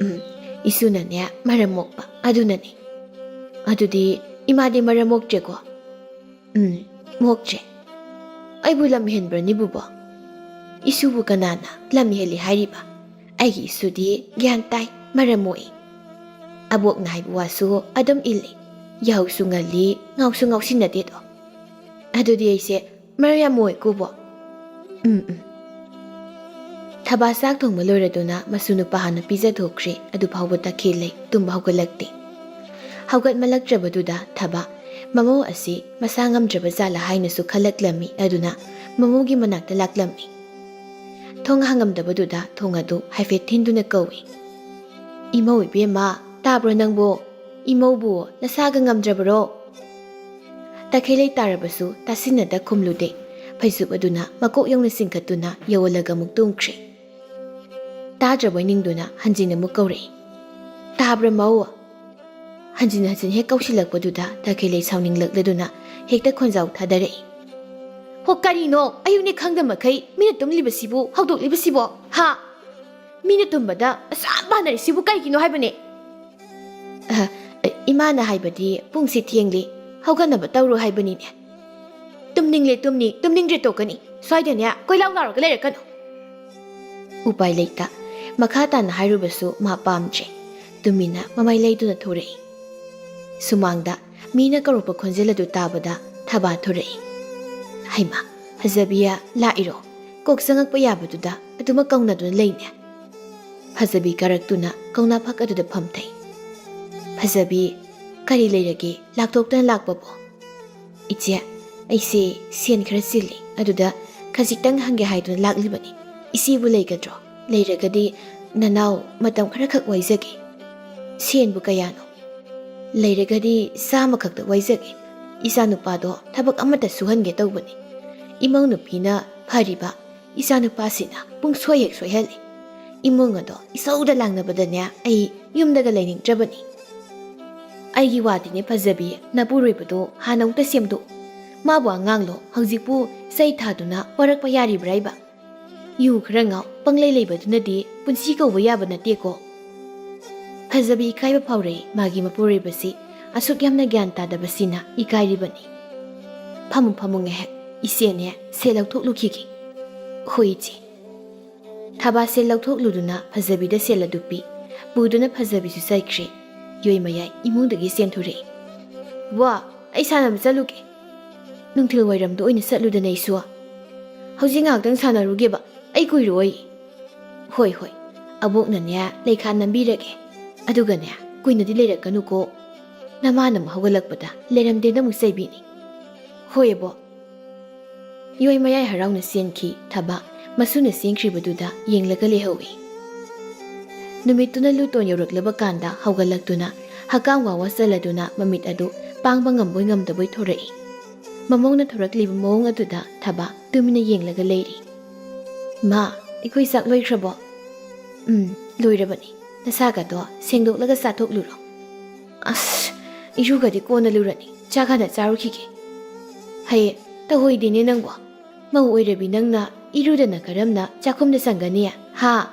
"ꯎꯝ, ꯏꯁꯨꯅꯅꯦ ꯃꯔꯝ ꯃꯣꯛꯄ ꯑꯗꯨꯅꯅꯦ꯫" "ꯑꯗꯨꯗꯤ ꯏꯃꯥꯗꯤ ꯃꯔꯝ ꯃꯣꯛꯇ꯭ꯔꯦꯀꯣ?" "ꯎꯝ, ꯃꯣꯛꯇ꯭ꯔꯦ꯫" "ꯑꯩꯕꯨ ꯂꯝ ꯍꯦꯟꯕ꯭ꯔꯅꯤ, ꯕꯨꯕꯣꯛ?" "ꯏꯁꯨꯕꯨ ꯀꯅꯥꯅ ꯂꯝ ꯍꯦꯜꯂꯤ ꯍꯥꯏꯔꯤꯕ? ꯑꯩꯒꯤ ꯏꯁꯨꯗꯤ ꯒ꯭ꯌꯥꯟ ꯇꯥꯏ, ꯃꯔꯝ ꯃꯣꯛꯏ꯫ ꯑꯕꯣꯛꯅ ꯍꯥꯏꯕ ꯋꯥꯁꯨ ꯑꯗꯨꯝ ꯏꯜꯂꯤ꯫ ꯌꯥꯍꯧꯁꯨ ꯉꯜꯂꯤ, ꯉꯥꯎꯁꯨ ꯉꯥꯎꯁꯤꯟꯅꯗꯦꯗꯣ꯫ ꯑꯗꯨꯗꯤ ꯑꯩꯁꯦ ꯃꯔꯝ ꯌꯥꯝ ꯃꯣꯛꯏꯀꯣ, ꯕꯣꯛ?" "ꯎꯝ, ꯎꯝ꯫" ꯊꯕꯥ ꯆꯥꯛ ꯊꯣꯡꯕ ꯂꯣꯏꯔꯗꯨꯅ ꯃꯁꯨ ꯅꯨꯄꯥ ꯍꯥꯟꯅ ꯄꯤꯖꯊꯣꯛꯈ꯭ꯔꯦ꯫ ꯑꯗꯨ ꯐꯥꯎꯕ ꯇꯈꯦꯜꯂꯩ ꯇꯨꯝꯕ ꯍꯧꯒꯠꯂꯛꯇꯦ꯫ ꯍꯧꯒꯠꯃꯜꯂꯛꯇ꯭ꯔꯕꯗꯨꯗ ꯊꯕꯥ ꯃꯃꯧ ꯑꯁꯤ ꯃꯁꯥ ꯉꯝꯗ꯭ꯔꯕ ꯖꯥꯠꯂ ꯍꯥꯏꯅꯁꯨ ꯈꯜꯂꯛꯂꯝꯃꯤ꯫ ꯑꯗꯨꯅ ꯃꯃꯧꯒꯤ ꯃꯅꯥꯛꯇ ꯂꯥꯛꯂꯝꯃꯤ꯫ ꯊꯣꯡ ꯍꯥꯡꯉꯝꯗꯕꯗꯨꯗ ꯊꯣꯡ ꯑꯗꯨ ꯍꯥꯏꯐꯦꯠ ꯊꯤꯟꯗꯨꯅ ꯀꯧꯏ꯫ "ꯏꯃꯧ ꯏꯕꯦꯝꯃ, ꯇꯥꯕ꯭ꯔꯣ ꯅꯪꯕꯨ? ꯏꯃꯧꯕꯨ ꯅꯁꯥꯒ ꯉꯝꯗ꯭ꯔꯕꯔꯣ?" ꯇꯈꯦꯜꯂꯩ ꯇꯥꯔꯕꯁꯨ ꯇꯥꯁꯤꯟꯅꯗ ꯈꯨꯝꯂꯨꯗꯦ꯫ ꯐꯩꯖꯨꯞ ꯑꯗꯨꯅ ꯃꯀꯣꯛ ꯌꯧꯅ ꯆꯤꯡꯈꯠꯇꯨꯅ ꯌꯧꯍꯜꯂꯒ ꯑꯃꯨꯛ ꯇꯨꯝꯈ꯭ꯔꯦ꯫ ꯇꯥꯗ꯭ꯔꯕꯣꯏ ꯅꯤꯡꯗꯨꯅ ꯍꯟꯖꯤꯟ ꯑꯃꯨꯛ ꯀꯧꯔꯛꯏ꯫ "ꯇꯥꯕ꯭ꯔꯥ ꯃꯧ?" ꯍꯟꯖꯤꯟ ꯍꯟꯖꯤꯟ ꯍꯦꯛ ꯀꯧꯁꯤꯜꯂꯛꯄꯗꯨꯗ ꯇꯈꯦꯜꯂꯩ ꯁꯥꯎꯅꯤꯡꯂꯛꯂꯗꯨꯅ ꯍꯦꯛꯇ ꯈꯣꯟꯖꯥꯎ ꯊꯥꯗꯔꯛꯏ꯫ "ꯍꯣ, ꯀꯔꯤꯅꯣ? ꯑꯌꯨꯛꯅꯦ ꯈꯪꯗ ꯃꯈꯩ ꯃꯤꯅ ꯇꯨꯝꯂꯤꯕꯁꯤꯕꯨ ꯍꯧꯗꯣꯛꯂꯤꯕꯁꯤꯕꯣ? ꯍꯥ? ꯃꯤꯅ ꯇꯨꯝꯕꯗ ꯑꯁꯥ ꯄꯥꯅꯔꯤꯁꯤꯕꯨ ꯀꯩꯒꯤꯅꯣ ꯍꯥꯏꯕꯅꯦ?" "ꯑ, ꯏꯃꯥꯅ ꯍꯥꯏꯕꯗꯤ ꯄꯨꯡꯁꯤ ꯊꯦꯡꯂꯤ, ꯍꯧꯒꯠꯅꯕ ꯇꯧꯔꯨ ꯍꯥꯏꯕꯅꯤꯅꯦ꯫" "ꯇꯨꯝꯅꯤꯡꯂꯦ ꯇꯨꯝꯅꯤ, ꯇꯨꯝꯅꯤꯡꯗ꯭ꯔꯦ ꯇꯣꯛꯀꯅꯤ꯫ ꯁ꯭ꯋꯥꯏꯗꯅꯦ ꯀꯣꯏꯂꯥꯎ ꯂꯥꯎꯔꯒ ꯂꯩꯔꯛꯀꯅꯨ꯫" ꯎꯄꯥꯏ ꯂꯩꯇ꯫ ꯃꯈꯥ ꯇꯥꯅ ꯍꯥꯏꯔꯨꯕꯁꯨ ꯃꯥ ꯄꯥꯝꯗ꯭ꯔꯦ꯫ ꯇꯨꯃꯤꯟꯅ ꯃꯃꯥꯏ ꯂꯩꯗꯨꯅ ꯊꯣꯔꯛꯏ꯫ ꯁꯨꯃꯥꯡꯗ ꯃꯤꯅ ꯀꯧꯔꯛꯄ ꯈꯣꯟꯖꯦꯜ ꯑꯗꯨ ꯇꯥꯕꯗ ꯊꯕꯥ ꯊꯣꯔꯛꯏ꯫ "ꯍꯩꯃꯥ, ꯐꯖꯕꯤꯌꯦ, ꯂꯥꯛꯏꯔꯣ? ꯀꯣꯛ ꯆꯪꯉꯛꯄ ꯌꯥꯕꯗꯨꯗ ꯑꯗꯨꯃꯛ ꯀꯧꯅꯗꯨꯅ ꯂꯩꯅꯦ꯫" ꯐꯖꯕꯤ ꯀꯥꯔꯛꯇꯨꯅ ꯀꯧꯅꯥ ꯐꯛ ꯑꯗꯨꯗ ꯐꯝꯊꯩ꯫ "ꯐꯖꯕꯤ, ꯀꯔꯤ ꯂꯩꯔꯒꯦ ꯂꯥꯛꯊꯣꯛꯇꯅ ꯂꯥꯛꯄꯕꯣ?" "ꯏꯆꯦ, ꯑꯩꯁꯦ ꯁꯦꯟ ꯈꯔ ꯆꯤꯜꯂꯤ, ꯑꯗꯨꯗ ꯈꯖꯤꯛꯇꯪ ꯍꯪꯒꯦ ꯍꯥꯏꯗꯨꯅ ꯂꯥꯛꯂꯤꯕꯅꯤ꯫ ꯏꯆꯦꯕꯨ ꯂꯩꯒꯗ꯭ꯔꯣ? ꯂꯩꯔꯒꯗꯤ ꯅꯅꯥꯎ ꯃꯇꯝ ꯈꯔꯈꯛ ꯋꯥꯏꯖꯒꯦ꯫" "ꯁꯦꯟꯕꯨ ꯀꯌꯥꯅꯣ? ꯂꯩꯔꯒꯗꯤ ꯆꯥꯝꯃ ꯈꯛꯇ ꯋꯥꯏꯖꯒꯦ꯫ ꯏꯆꯥꯅꯨꯄꯥꯗꯣ ꯊꯕꯛ ꯑꯃꯠꯇ ꯁꯨꯍꯟꯒꯦ ꯇꯧꯕꯅꯤ꯫ ꯏꯃꯧ ꯅꯨꯄꯤꯅ ꯐꯔꯤꯕ ꯏꯆꯥꯅꯨꯄꯥꯁꯤꯅ ꯄꯨꯡꯁꯣꯏ ꯍꯦꯛ ꯁꯣꯏꯍꯜꯂꯤ꯫ ꯏꯃꯨꯡ ꯑꯗꯣ ꯏꯁꯧꯗ ꯂꯥꯡꯅꯕꯗꯅꯦ ꯑꯩ ꯌꯨꯝꯗꯒ ꯂꯩꯅꯤꯡꯗ꯭ꯔꯕꯅꯤ꯫ ꯑꯩꯒꯤ ꯋꯥꯗꯤꯅꯦ ꯐꯖꯕꯤ, ꯅꯄꯨꯔꯣꯏꯕꯗꯣ ꯍꯥꯟꯅ ꯑꯃꯨꯛꯇ ꯁꯦꯝꯗꯣꯛꯎ꯫ ꯃꯥꯕꯨ ꯑꯉꯥꯡꯂꯣ? ꯍꯧꯖꯤꯛꯄꯨ ꯆꯩ ꯊꯥꯗꯨꯅ ꯋꯥꯔꯛꯄ ꯌꯥꯔꯤꯕ꯭ꯔꯥ ꯍꯥꯏꯕ? ꯌꯨ ꯈꯔ ꯉꯥꯎ, ꯄꯪꯂꯩ ꯂꯩꯕꯗꯨꯅꯗꯤ ꯄꯨꯟꯁꯤ ꯀꯧꯕ ꯌꯥꯕ ꯅꯠꯇꯦꯀꯣ꯫" ꯐꯖꯕꯤ ꯏꯀꯥꯏꯕ ꯐꯥꯎꯔꯛꯏ꯫ ꯃꯥꯒꯤ ꯃꯄꯨꯔꯣꯏꯕꯁꯤ ꯑꯁꯨꯛ ꯌꯥꯝꯅ ꯒ꯭ꯌꯥꯟ ꯇꯥꯗꯕꯁꯤꯅ ꯏꯀꯥꯏꯔꯤꯕꯅꯤ꯫ "ꯐꯝꯃꯨ, ꯐꯝꯃꯨ ꯉꯥꯏꯍꯥꯛ, ꯏꯆꯦꯅꯦ ꯁꯦꯜ ꯂꯧꯊꯣꯛꯂꯨꯈꯤꯒꯦ꯫" "ꯍꯣꯏ ꯏꯆꯦ꯫" ꯊꯕꯥ ꯁꯦꯜ ꯂꯧꯊꯣꯛꯂꯨꯗꯨꯅ ꯐꯖꯕꯤꯗ ꯁꯦꯜ ꯑꯗꯨ ꯄꯤ꯫ ꯄꯨꯗꯨꯅ ꯐꯖꯕꯤꯁꯨ ꯆꯠꯈ꯭ꯔꯦ꯫ ꯌꯣꯏ ꯃꯌꯥꯏ ꯏꯃꯨꯡꯗꯒꯤ ꯆꯦꯟꯊꯣꯔꯛꯏ꯫ "ꯋꯥ, ꯑꯩ ꯁꯥꯟꯅꯕ ꯆꯠꯂꯨꯒꯦ꯫ ꯅꯨꯡꯊꯤꯜ ꯋꯥꯏꯔꯝꯗ ꯑꯣꯏꯅ ꯆꯠꯂꯨꯗꯅ ꯑꯩꯁꯨ꯫ ꯍꯧꯖꯤꯛ ꯉꯥꯏꯍꯥꯛꯇꯪ ꯁꯥꯟꯅꯔꯨꯒꯦꯕ, ꯑꯩ ꯀꯨꯏꯔꯣꯏ꯫" "ꯍꯣꯏ, ꯍꯣꯏ, ꯑꯕꯣꯛꯅꯅꯦ ꯂꯩꯈꯥ ꯅꯝꯕꯤꯔꯒꯦ꯫ ꯑꯗꯨꯒꯅꯦ, ꯀꯨꯏꯅꯗꯤ ꯂꯩꯔꯛꯀꯅꯨꯀꯣ꯫ ꯅꯃꯥꯅ ꯑꯃꯨꯛ ꯍꯧꯒꯠꯂꯛꯄꯗ ꯂꯩꯔꯝꯗꯦꯅ ꯑꯃꯨꯛ ꯆꯩꯕꯤꯅꯤ꯫" "ꯍꯣꯏ ꯑꯕꯣꯛ꯫" ꯌꯣꯏ ꯃꯌꯥꯏ ꯍꯔꯥꯎꯅ ꯆꯦꯟꯈꯤ꯫ ꯊꯕꯥ ꯃꯁꯨꯅ ꯆꯦꯟꯈ꯭ꯔꯤꯕꯗꯨꯗ ꯌꯦꯡꯂꯒ ꯂꯩꯍꯧꯏ꯫ ꯅꯨꯃꯤꯠꯇꯨꯅ ꯂꯨꯇꯣꯟ ꯌꯧꯔꯛꯂꯕ ꯀꯥꯟꯗ ꯍꯧꯒꯠꯂꯛꯇꯨꯅ ꯍꯛꯀꯥꯝ ꯋꯥ ꯋꯥ ꯆꯜꯂꯗꯨꯅ ꯃꯃꯤꯠ ꯑꯗꯨ ꯄꯥꯡꯕ ꯉꯝꯕꯣꯏ ꯉꯝꯗꯕꯣꯏ ꯊꯣꯔꯛꯏ꯫ ꯃꯃꯧꯅ ꯊꯣꯔꯛꯂꯤꯕ ꯃꯑꯣꯡ ꯑꯗꯨꯗ ꯊꯕꯥ ꯇꯨꯃꯤꯟꯅ ꯌꯦꯡꯂꯒ ꯂꯩꯔꯤ꯫ "ꯏꯃꯥ, ꯑꯩꯈꯣꯏ ꯆꯥꯛ ꯂꯣꯏꯈ꯭ꯔꯕꯣ?" "ꯎꯝ, ꯂꯣꯏꯔꯕꯅꯤ꯫ ꯅꯁꯥꯒꯗꯣ ꯁꯦꯡꯗꯣꯛꯂꯒ ꯆꯥꯊꯣꯛꯂꯨꯔꯣ꯫" "ꯑꯁ, ꯏꯔꯨꯒꯗꯤ ꯀꯣꯟꯅ ꯂꯨꯔꯅꯤ, ꯆꯥꯛ ꯍꯥꯟꯅ ꯆꯥꯔꯨꯈꯤꯒꯦ꯫" "ꯍꯩ, ꯇꯧꯍꯣꯏꯗꯦꯅꯦ ꯅꯪꯕꯣ꯫ ꯃꯧ ꯑꯣꯏꯔꯕꯤ ꯅꯪꯅ ꯏꯔꯨꯗꯅ ꯀꯔꯝꯅ ꯆꯥꯛꯈꯨꯝꯗ ꯆꯪꯒꯅꯤ, ꯍꯥ?"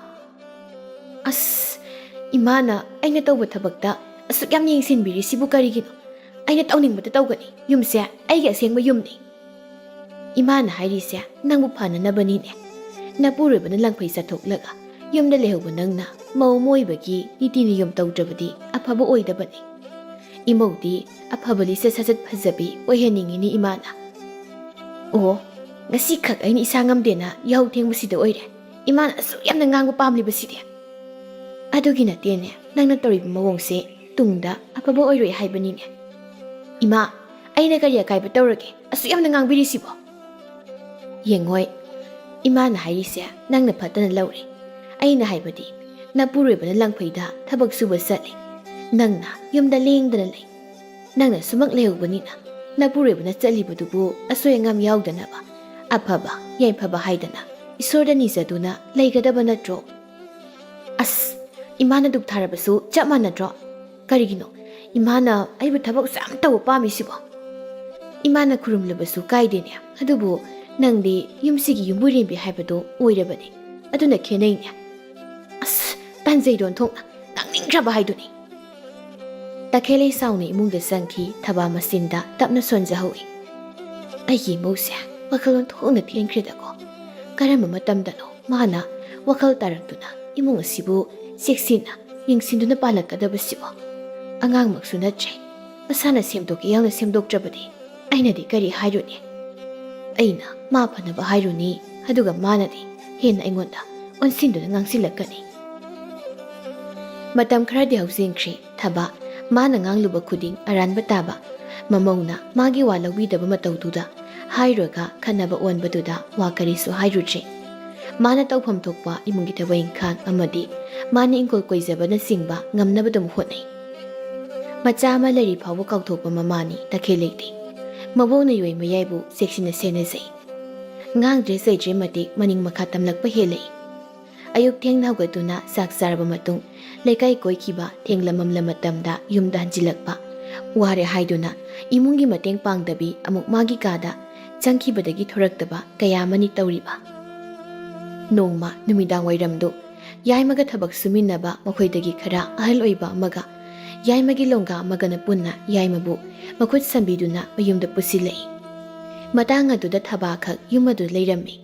"ꯑꯁ, ꯏꯃꯥꯅ ꯑꯩꯅ ꯇꯧꯕ ꯊꯕꯛꯇ ꯑꯁꯨꯛ ꯌꯥꯝꯅ ꯌꯦꯡꯁꯤꯟꯕꯤꯔꯤꯁꯤꯕꯨ ꯀꯔꯤꯒꯤꯅꯣ? ꯑꯩꯅ ꯇꯧꯅꯤꯡꯕꯇ ꯇꯧꯒꯅꯤ꯫ ꯌꯨꯝꯁꯦ ꯑꯩꯒꯤ ꯑꯁꯦꯡꯕ ꯌꯨꯝꯅꯤ꯫" "ꯏꯃꯥꯅ ꯍꯥꯏꯔꯤꯁꯦ ꯅꯪꯕꯨ ꯐꯅꯅꯕꯅꯤꯅꯦ꯫ ꯅꯄꯨꯔꯣꯏꯕꯅ ꯂꯪꯐꯩ ꯆꯠꯊꯣꯛꯂꯒ ꯌꯨꯝꯗ ꯂꯩꯍꯧꯕ ꯅꯪꯅ ꯃꯧ ꯑꯃ ꯑꯣꯏꯕꯒꯤ ꯅꯤꯇꯤ ꯅꯤꯌꯣꯝ ꯇꯧꯗ꯭ꯔꯕꯗꯤ ꯑꯐꯕ ꯑꯣꯏꯗꯕꯅꯤ꯫ ꯏꯃꯧꯗꯤ ꯑꯐꯕ ꯂꯤꯆꯠ ꯁꯥꯖꯠ ꯐꯖꯕꯤ ꯑꯣꯏꯍꯟꯅꯤꯡꯉꯤꯅꯤ ꯏꯃꯥꯅ꯫" "ꯑꯣ, ꯉꯁꯤꯈꯛ ꯑꯩꯅ ꯏꯁꯥ ꯉꯝꯗꯦꯅ ꯌꯥꯍꯧ ꯊꯦꯡꯕꯁꯤꯗ ꯑꯣꯏꯔꯦ ꯏꯃꯥꯅ ꯑꯁꯨꯛ ꯌꯥꯝꯅ ꯉꯥꯡꯕ ꯄꯥꯝꯂꯤꯕꯁꯤꯗꯤ꯫" "ꯑꯗꯨꯒꯤ ꯅꯠꯇꯦꯅꯦ, ꯅꯪꯅ ꯇꯧꯔꯤꯕ ꯃꯑꯣꯡꯁꯦ ꯇꯨꯡꯗ ꯑꯐꯕ ꯑꯣꯏꯔꯣꯏ ꯍꯥꯏꯕꯅꯤꯅꯦ꯫" "ꯏꯃꯥ, ꯑꯩꯅ ꯀꯔꯤ ꯑꯀꯥꯏꯕ ꯇꯧꯔꯒꯦ ꯑꯁꯨꯛ ꯌꯥꯝꯅ ꯉꯥꯡꯕꯤꯔꯤꯁꯤꯕꯣ?" "ꯌꯦꯡꯉꯣꯏ, ꯏꯃꯥꯅ ꯍꯥꯏꯔꯤꯁꯦ ꯅꯪꯅ ꯐꯠꯇꯅ ꯂꯧꯔꯦ꯫ ꯑꯩꯅ ꯍꯥꯏꯕꯗꯤ, ꯅꯄꯨꯔꯣꯏꯕꯅ ꯂꯪꯐꯩꯗ ꯊꯕꯛ ꯁꯨꯕ ꯆꯠꯂꯦ, ꯅꯪꯅ ꯌꯨꯝꯗ ꯂꯦꯡꯗꯅ ꯂꯩ꯫ ꯅꯪꯅ ꯁꯨꯃꯛ ꯂꯩꯍꯧꯕꯅꯤꯅ ꯅꯄꯨꯔꯣꯏꯕꯅ ꯆꯠꯂꯤꯕꯗꯨꯕꯨ ꯑꯁꯣꯏ ꯑꯉꯥꯝ ꯌꯥꯎꯗꯅꯕ, ꯑꯐꯕ ꯌꯥꯏꯐꯕ ꯍꯥꯏꯗꯅ ꯏꯁꯣꯔꯗ ꯅꯤꯖꯗꯨꯅ ꯂꯩꯒꯗꯕ ꯅꯠꯇ꯭ꯔꯣ? ꯑꯁ, ꯏꯃꯥꯅ ꯗꯨꯛ ꯊꯥꯔꯕꯁꯨ ꯆꯞ ꯃꯥꯟꯅꯗ꯭ꯔꯣ? ꯀꯔꯤꯒꯤꯅꯣ ꯏꯃꯥꯅ ꯑꯩꯕꯨ ꯊꯕꯛ ꯌꯥꯝ ꯇꯧꯕ ꯄꯥꯝꯃꯤꯁꯤꯕꯣ? ꯏꯃꯥꯅ ꯈꯨꯔꯨꯝꯂꯕꯁꯨ ꯀꯥꯏꯗꯦꯅꯦ, ꯑꯗꯨꯕꯨ ꯅꯪꯗꯤ ꯌꯨꯝꯁꯤꯒꯤ ꯌꯨꯝꯕꯨꯔꯦꯝꯕꯤ ꯍꯥꯏꯕꯗꯣ ꯑꯣꯏꯔꯕꯅꯤ, ꯑꯗꯨꯅ ꯈꯦꯠꯅꯩꯅꯦ꯫ ꯑꯁ, ꯇꯟꯖꯩꯗꯣ ꯑꯣꯟꯊꯣꯛꯅ ꯉꯥꯡꯅꯤꯡꯗ꯭ꯔꯕ ꯍꯥꯏꯗꯨꯅꯤ꯫ ꯇꯈꯦꯜꯂꯩ ꯁꯥꯎꯅ ꯏꯃꯨꯡꯗ ꯆꯪꯈꯤ, ꯊꯕꯥ ꯃꯆꯤꯟꯗ ꯇꯞꯅ ꯁꯣꯟꯖꯍꯧꯏ꯫ ꯑꯩꯒꯤ ꯏꯃꯧꯁꯦ ꯋꯥꯈꯜ ꯑꯣꯟꯊꯣꯛꯅ ꯊꯦꯟꯈ꯭ꯔꯦꯗꯀꯣ꯫ ꯀꯔꯝꯕ ꯃꯇꯝꯗꯅꯣ ꯃꯥꯅ ꯋꯥꯈꯜ ꯇꯥꯔꯛꯇꯨꯅ ꯏꯃꯨꯡ ꯑꯁꯤꯕꯨ ꯆꯦꯛꯁꯤꯟꯅ ꯌꯦꯡꯁꯤꯟꯗꯨꯅ ꯄꯥꯜꯂꯛꯀꯗꯕꯁꯤꯕꯣ? ꯑꯉꯥꯡꯃꯛꯁꯨ ꯅꯠꯇ꯭ꯔꯦ, ꯃꯁꯥꯅ ꯁꯦꯝꯗꯣꯛꯀꯦ ꯌꯥꯎꯅ ꯁꯦꯝꯗꯣꯛꯇ꯭ꯔꯕꯗꯤ ꯑꯩꯅꯗꯤ ꯀꯔꯤ ꯍꯥꯏꯔꯨꯅꯤ? ꯑꯩꯅ ꯃꯥ ꯐꯅꯕ ꯍꯥꯏꯔꯨꯅꯤ, ꯑꯗꯨꯒ ꯃꯥꯅꯗꯤ ꯍꯦꯟꯅ ꯑꯩꯉꯣꯟꯗ ꯑꯣꯟꯁꯤꯟꯗꯨꯅ ꯉꯥꯡꯁꯤꯜꯂꯛꯀꯅꯤ꯫ ꯃꯇꯝ ꯈꯔꯗꯤ ꯍꯧꯖꯤꯟꯈ꯭ꯔꯦ꯫ ꯊꯕꯥ ꯃꯥꯅ ꯉꯥꯡꯂꯨꯕ ꯈꯨꯗꯤꯡ ꯑꯔꯥꯟꯕ ꯇꯥꯕ꯫ ꯃꯃꯧꯅ ꯃꯥꯒꯤ ꯋꯥ ꯂꯧꯕꯤꯗꯕ ꯃꯇꯧꯗꯨꯗ ꯍꯥꯏꯔꯨꯔꯒ ꯈꯠꯅꯕ ꯑꯣꯟꯕꯗꯨꯗ ꯋꯥ ꯀꯔꯤꯁꯨ ꯍꯥꯏꯔꯨꯗ꯭ꯔꯦ꯫ ꯃꯥꯅ ꯇꯧꯐꯝ ꯊꯣꯛꯄ ꯏꯃꯨꯡꯒꯤ ꯊꯕꯛ ꯏꯪꯈꯥꯡ ꯑꯃꯗꯤ ꯃꯥꯅ ꯏꯪꯈꯣꯜ ꯀꯣꯏꯖꯕꯅꯆꯤꯡꯕ ꯉꯝꯅꯕ ꯑꯗꯨꯝ ꯍꯣꯠꯅꯩ꯫ ꯃꯆꯥ ꯑꯃ ꯂꯩꯔꯤ ꯐꯥꯎꯕ ꯀꯥꯎꯊꯣꯛꯄ ꯃꯃꯥꯅꯤ ꯇꯈꯦꯜꯂꯩꯗꯤ꯫ ꯃꯕꯣꯛꯅ ꯌꯣꯏꯃꯌꯥꯏꯕꯨ ꯆꯦꯛꯁꯤꯟꯅ ꯁꯦꯟꯅꯖꯩ꯫ ꯉꯥꯡꯗ꯭ꯔꯦ ꯆꯩꯗ꯭ꯔꯦ ꯃꯇꯤꯛ ꯃꯅꯤꯡ ꯃꯈꯥ ꯇꯝꯂꯛꯄ ꯍꯦꯜꯂꯛꯏ꯫ ꯑꯌꯨꯛ ꯊꯦꯡꯅ ꯍꯧꯒꯠꯇꯨꯅ ꯆꯥꯛ ꯆꯥꯔꯕ ꯃꯇꯨꯡ ꯂꯩꯀꯥꯏ ꯀꯣꯏꯈꯤꯕ ꯊꯦꯡꯂ ꯃꯝꯂ ꯃꯇꯝꯗ ꯌꯨꯝꯗ ꯍꯟꯖꯤꯜꯂꯛꯄ꯫ ꯋꯥꯔꯦ ꯍꯥꯏꯗꯨꯅ ꯏꯃꯨꯡꯒꯤ ꯃꯇꯦꯡ ꯄꯥꯡꯗꯕꯤ ꯑꯃꯨꯛ ꯃꯥꯒꯤ ꯀꯥꯗ ꯆꯪꯈꯤꯕꯗꯒꯤ ꯊꯣꯔꯛꯇꯕ ꯀꯌꯥ ꯑꯃꯅꯤ ꯇꯧꯔꯤꯕ꯫ ꯅꯣꯡꯃ ꯅꯨꯃꯤꯗꯥꯡ ꯋꯥꯏꯔꯝꯗꯨ ꯌꯥꯏꯃꯒ ꯊꯕꯛ ꯁꯨꯃꯤꯟꯅꯕ ꯃꯈꯣꯏꯗꯒꯤ ꯈꯔ ꯑꯍꯜ ꯑꯣꯏꯕ ꯑꯃꯒ ꯌꯥꯏꯃꯒꯤ ꯂꯣꯡꯒꯥ ꯑꯃꯒꯅ ꯄꯨꯟꯅ ꯌꯥꯏꯃꯕꯨ ꯃꯈꯨꯠ ꯁꯝꯕꯤꯗꯨꯅ ꯃꯌꯨꯝꯗ ꯄꯨꯁꯤꯜꯂꯛꯏ꯫ ꯃꯇꯥꯡ ꯑꯗꯨꯗ ꯊꯕꯥꯈꯛ ꯌꯨꯝ ꯑꯗꯨ ꯂꯩꯔꯝꯃꯤ꯫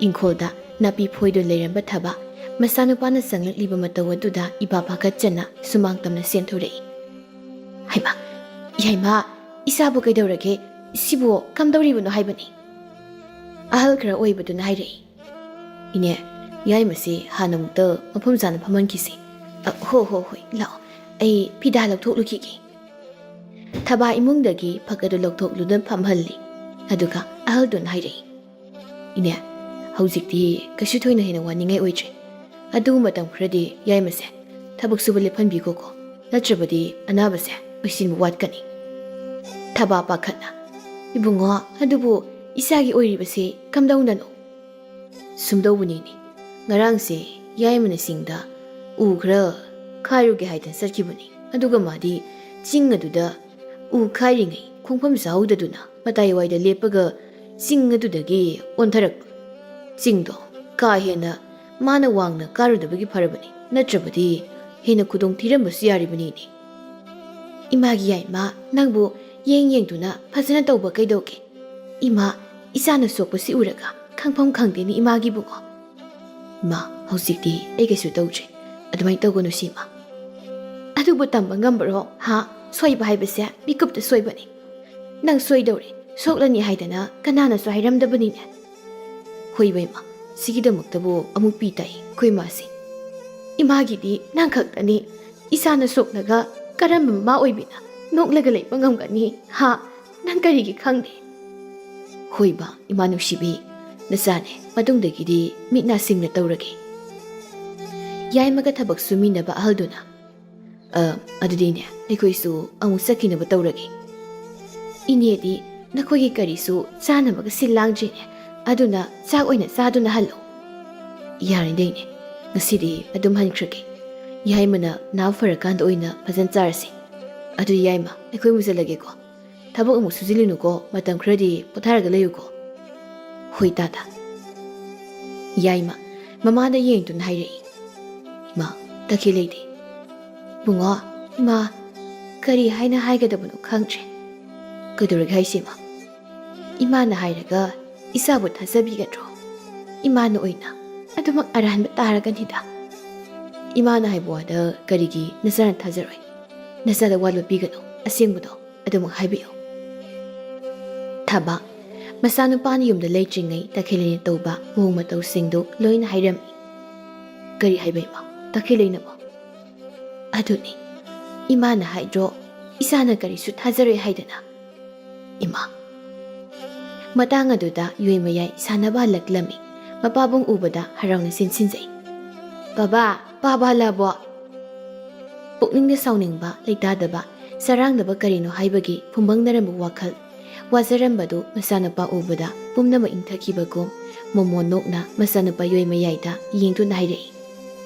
ꯏꯪꯈꯣꯜꯗ ꯅꯥꯄꯤ ꯐꯣꯏꯗꯨꯅ ꯂꯩꯔꯝꯕ ꯊꯕꯥ ꯃꯆꯥꯅꯨꯄꯥꯅ ꯆꯪꯂꯛꯂꯤꯕ ꯃꯇꯧ ꯑꯗꯨꯗ ꯏꯄꯥ ꯄꯥꯈꯠꯆꯅ ꯁꯨꯃꯥꯡ ꯇꯝꯅ ꯆꯦꯟꯊꯣꯔꯛꯏ꯫ "ꯍꯩꯃꯥ, ꯌꯥꯏꯃꯥ, ꯏꯆꯥꯕꯨ ꯀꯩꯗꯧꯔꯒꯦ? ꯁꯤꯕꯨ ꯀꯝꯗꯧꯔꯤꯕꯅꯣ?" ꯍꯥꯏꯕꯅꯤ꯫ ꯑꯍꯜ ꯈꯔ ꯑꯣꯏꯕꯗꯨꯅ ꯍꯥꯏꯔꯛꯏ꯫ "ꯏꯅꯦ, ꯌꯥꯏꯃꯁꯤ ꯍꯥꯟꯅ ꯑꯃꯨꯛꯇ ꯃꯐꯝ ꯆꯥꯅ ꯐꯝꯍꯟꯈꯤꯁꯤ꯫ ꯑ, ꯍꯣ, ꯍꯣ, ꯍꯣꯏ, ꯂꯥꯛꯑꯣ, ꯑꯩ ꯐꯤꯗꯥ ꯂꯧꯊꯣꯛꯂꯨꯈꯤꯒꯦ꯫" ꯊꯕꯥ ꯏꯃꯨꯡꯗꯒꯤ ꯐꯛ ꯑꯗꯨ ꯂꯧꯊꯣꯛꯂꯨꯗꯨꯅ ꯐꯝꯍꯜꯂꯤ꯫ ꯑꯗꯨꯒ ꯑꯍꯜꯗꯨꯅ ꯍꯥꯏꯔꯛꯏ, "ꯏꯅꯦ, ꯍꯧꯖꯤꯛꯇꯤ ꯀꯩꯁꯨ ꯊꯣꯏꯅ ꯍꯦꯟꯅ ꯋꯥꯅꯤꯡꯉꯥꯏ ꯑꯣꯏꯗ꯭ꯔꯦ꯫ ꯑꯗꯨꯕꯨ ꯃꯇꯝ ꯈꯔꯗꯤ ꯌꯥꯏꯃꯁꯦ ꯊꯕꯛ ꯁꯨꯕ ꯂꯦꯞꯍꯟꯕꯤꯈꯣꯀꯣ꯫ ꯅꯠꯇ꯭ꯔꯕꯗꯤ ꯑꯅꯥꯕꯁꯦ ꯑꯣꯏꯁꯤꯟꯕ ꯋꯥꯠꯀꯅꯤ꯫ ꯊꯕꯥ ꯄꯥꯈꯠꯅ, "ꯏꯕꯨꯡꯉꯣ, ꯑꯗꯨꯕꯨ ꯏꯆꯥꯒꯤ ꯑꯣꯏꯔꯤꯕꯁꯤ ꯀꯝꯗꯧꯅꯅꯣ?" "ꯁꯨꯝꯗꯧꯕꯅꯤꯅꯦ, ꯉꯔꯥꯡꯁꯦ ꯌꯥꯏꯃꯅ ꯆꯤꯡꯗ ꯎ ꯈꯔ ꯈꯥꯏꯔꯨꯒꯦ ꯍꯥꯏꯗꯅ ꯆꯠꯈꯤꯕꯅꯤ꯫ ꯑꯗꯨꯒ ꯃꯥꯗꯤ ꯆꯤꯡ ꯑꯗꯨꯗ ꯎ ꯈꯥꯏꯔꯤꯉꯩ ꯈꯣꯡꯐꯝ ꯆꯥꯍꯧꯗꯗꯨꯅ ꯃꯇꯥꯏꯋꯥꯏꯗ ꯂꯦꯞꯄꯒ ꯆꯤꯡ ꯑꯗꯨꯗꯒꯤ ꯑꯣꯟꯊꯔꯛꯄ꯫ ꯆꯤꯡꯗꯣ ꯀꯥ ꯍꯦꯟꯅ ꯃꯥꯅ ꯋꯥꯡꯅ ꯀꯥꯔꯨꯗꯕꯒꯤ ꯐꯔꯕꯅꯤ, ꯅꯠꯇ꯭ꯔꯕꯗꯤ ꯍꯦꯟꯅ ꯈꯨꯗꯣꯡ ꯊꯤꯔꯝꯕꯁꯨ ꯌꯥꯔꯤꯕꯅꯤꯅꯦ꯫" "ꯏꯃꯥꯒꯤ ꯌꯥꯏꯃ, ꯅꯪꯕꯨ ꯌꯦꯡ ꯌꯦꯡꯗꯨꯅ ꯐꯖꯅ ꯇꯧꯕ ꯀꯩꯗꯧꯒꯦ? ꯏꯃꯥ, ꯏꯆꯥꯅ ꯁꯣꯛꯄꯁꯤ ꯎꯔꯒ ꯈꯪꯐꯝ ꯈꯪꯗꯦꯅꯦ ꯏꯃꯥꯒꯤꯕꯨꯡꯉꯣ꯫" "ꯏꯃꯥ, ꯍꯧꯖꯤꯛꯇꯤ ꯑꯩ ꯀꯩꯁꯨ ꯇꯧꯗ꯭ꯔꯦ꯫ ꯑꯗꯨꯃꯥꯏꯅ ꯇꯧꯒꯅꯨ ꯁꯤꯃ꯫" "ꯑꯗꯨꯕꯨ ꯇꯝꯕ ꯉꯝꯕ꯭ꯔꯣ? ꯍꯥ? ꯁꯣꯏꯕ ꯍꯥꯏꯕꯁꯦ ꯃꯤꯀꯨꯞꯇ ꯁꯣꯏꯕꯅꯤ꯫ ꯅꯪ ꯁꯣꯏꯗꯧꯔꯦ, ꯁꯣꯛꯂꯅꯤ ꯍꯥꯏꯗꯅ ꯀꯅꯥꯅꯁꯨ ꯍꯥꯏꯔꯝꯗꯕꯅꯤꯅꯦ꯫" "ꯍꯣꯏꯕ ꯏꯃꯥ, ꯁꯤꯒꯤꯗꯃꯛꯇꯕꯨ ꯑꯃꯨꯛ ꯄꯤ ꯇꯥꯏ ꯑꯩꯈꯣꯏ ꯏꯃꯥꯁꯦ꯫ ꯏꯃꯥꯒꯤꯗꯤ ꯅꯪ ꯈꯛꯇꯅꯤ꯫ ꯏꯆꯥꯅ ꯁꯣꯛꯂꯒ ꯀꯔꯝꯕ ꯃꯃꯥ ꯑꯣꯏꯕꯤꯅ ꯅꯣꯛꯂꯒ ꯂꯩꯕ ꯉꯝꯒꯅꯤ? ꯍꯥ? ꯅꯪ ꯀꯔꯤꯒꯤ ꯈꯪꯗꯦ?" "ꯍꯣꯏꯕ, ꯏꯃꯥ ꯅꯨꯡꯁꯤꯕꯤ, ꯅꯆꯥꯅꯦ, ꯃꯇꯨꯡꯗꯒꯤꯗꯤ ꯃꯤꯠ ꯅꯥ ꯁꯤꯡꯅ ꯇꯧꯔꯒꯦ꯫" ꯌꯥꯏꯃꯒ ꯊꯕꯛ ꯁꯨꯃꯤꯟꯅꯕ ꯑꯍꯜꯗꯨꯅ, "ꯑ, ꯑꯗꯨꯗꯤꯅꯦ, ꯑꯩꯈꯣꯏꯁꯨ ꯑꯃꯨꯛ ꯆꯠꯈꯤꯅꯕ ꯇꯧꯔꯒꯦ꯫ ꯏꯅꯦꯗꯤ ꯅꯈꯣꯏꯒꯤ ꯀꯔꯤꯁꯨ ꯆꯥꯅꯕꯒ ꯁꯤꯜ ꯂꯥꯡꯗ꯭ꯔꯤꯅꯦ, ꯑꯗꯨꯅ ꯆꯥꯛ ꯑꯣꯏꯅ ꯆꯥꯗꯨꯅ ꯍꯜꯂꯣ꯫" "ꯌꯥꯔꯤꯗꯩꯅꯦ, ꯉꯁꯤꯗꯤ ꯑꯗꯨꯝ ꯍꯟꯈ꯭ꯔꯒꯦ꯫ ꯌꯥꯏꯃꯅ ꯅꯥꯕ ꯐꯔꯀꯥꯟꯗ ꯑꯣꯏꯅ ꯐꯖꯅ ꯆꯥꯔꯁꯤ꯫ ꯑꯗꯨꯗꯤ ꯌꯥꯏꯃ, ꯑꯩꯈꯣꯏ ꯃꯨꯖꯜꯂꯒꯦꯀꯣ꯫ ꯊꯕꯛ ꯑꯃꯨꯛ ꯁꯨꯖꯤꯜꯂꯨꯅꯨꯀꯣ, ꯃꯇꯝ ꯈꯔꯗꯤ ꯄꯣꯊꯥꯔꯒ ꯂꯩꯌꯨꯀꯣ꯫" "ꯍꯣꯏ ꯇꯥꯗ꯫" ꯌꯥꯏꯃ ꯃꯃꯥꯗ ꯌꯦꯡꯗꯨꯅ ꯍꯥꯏꯔꯛꯏ, "ꯏꯃꯥ, ꯇꯈꯦꯜꯂꯩꯗꯤ?" "ꯏꯕꯨꯡꯉꯣ, ꯏꯃꯥ, ꯀꯔꯤ ꯍꯥꯏꯅ ꯍꯥꯏꯒꯗꯕꯅꯣ ꯈꯪꯗ꯭ꯔꯦ꯫" "ꯀꯩꯗꯧꯔꯒꯦ ꯍꯥꯏꯁꯦ ꯏꯃꯥ?" "ꯏꯃꯥꯅ ꯍꯥꯏꯔꯒ ꯏꯆꯥꯕꯨ ꯊꯥꯖꯕꯤꯒꯗ꯭ꯔꯣ? ꯏꯃꯥꯅ ꯑꯣꯏꯅ ꯑꯗꯨꯃꯛ ꯑꯔꯥꯟꯕ ꯇꯥꯔꯒꯅꯤꯗ꯫" "ꯏꯃꯥꯅ ꯍꯥꯏꯕ ꯋꯥꯗ ꯀꯔꯤꯒꯤ ꯅꯆꯥꯅ ꯊꯥꯖꯔꯣꯏ? ꯅꯆꯥꯗ ꯋꯥ ꯂꯣꯠꯄꯤꯒꯅꯨ, ꯑꯁꯦꯡꯕꯗꯣ ꯑꯗꯨꯃꯛ ꯍꯥꯏꯕꯤꯌꯨ꯫" ꯊꯕꯥ ꯃꯆꯥꯅꯨꯄꯥꯅ ꯌꯨꯝꯗ ꯂꯩꯇ꯭ꯔꯤꯉꯩ ꯇꯈꯦꯜꯂꯩꯅ ꯇꯧꯕ ꯃꯑꯣꯡ ꯃꯇꯧꯁꯤꯡꯗꯨ ꯂꯣꯏꯅ ꯍꯥꯏꯔꯝꯃꯤ꯫ "ꯀꯔꯤ ꯍꯥꯏꯕ ꯏꯃꯥ? ꯇꯈꯦꯜꯂꯩꯅꯕꯣ?" "ꯑꯗꯨꯅꯤ, ꯏꯃꯥꯅ ꯍꯥꯏꯗ꯭ꯔꯣ, ꯏꯆꯥꯅ ꯀꯔꯤꯁꯨ ꯊꯥꯖꯔꯣꯏ ꯍꯥꯏꯗꯅ?" ꯏꯃꯥ꯫ ꯃꯇꯥꯡ ꯑꯗꯨꯗ ꯌꯣꯏꯃꯌꯥꯏ ꯁꯥꯟꯅꯕ ꯍꯜꯂꯛꯂꯝꯃꯤ꯫ ꯃꯄꯥꯕꯨꯡ ꯎꯕꯗ ꯍꯔꯥꯎꯅ ꯆꯦꯟꯁꯤꯟꯖꯩ꯫ "ꯕꯕꯥ, ꯄꯥꯕ ꯍꯜꯂꯛꯑꯕꯣ?" ꯄꯨꯛꯅꯤꯡꯗ ꯁꯥꯎꯅꯤꯡꯕ, ꯂꯩꯇꯥꯗꯕ, ꯆꯔꯥꯡꯗꯕ ꯀꯔꯤꯅꯣ ꯍꯥꯏꯕꯒꯤ ꯐꯨꯝꯕꯪꯅꯔꯝꯕ ꯋꯥꯈꯜ ꯋꯥꯖꯔꯝꯕꯗꯨ ꯃꯆꯥꯅꯨꯄꯥ ꯎꯕꯗ ꯄꯨꯝꯅꯃꯛ ꯏꯪꯊꯈꯤꯕꯒꯨꯝ ꯃꯣꯃꯣꯟ ꯅꯣꯛꯅ ꯃꯆꯥꯅꯨꯄꯥ ꯌꯣꯏ ꯃꯌꯥꯏꯗ ꯌꯦꯡꯗꯨꯅ ꯍꯥꯏꯔꯛꯏ꯫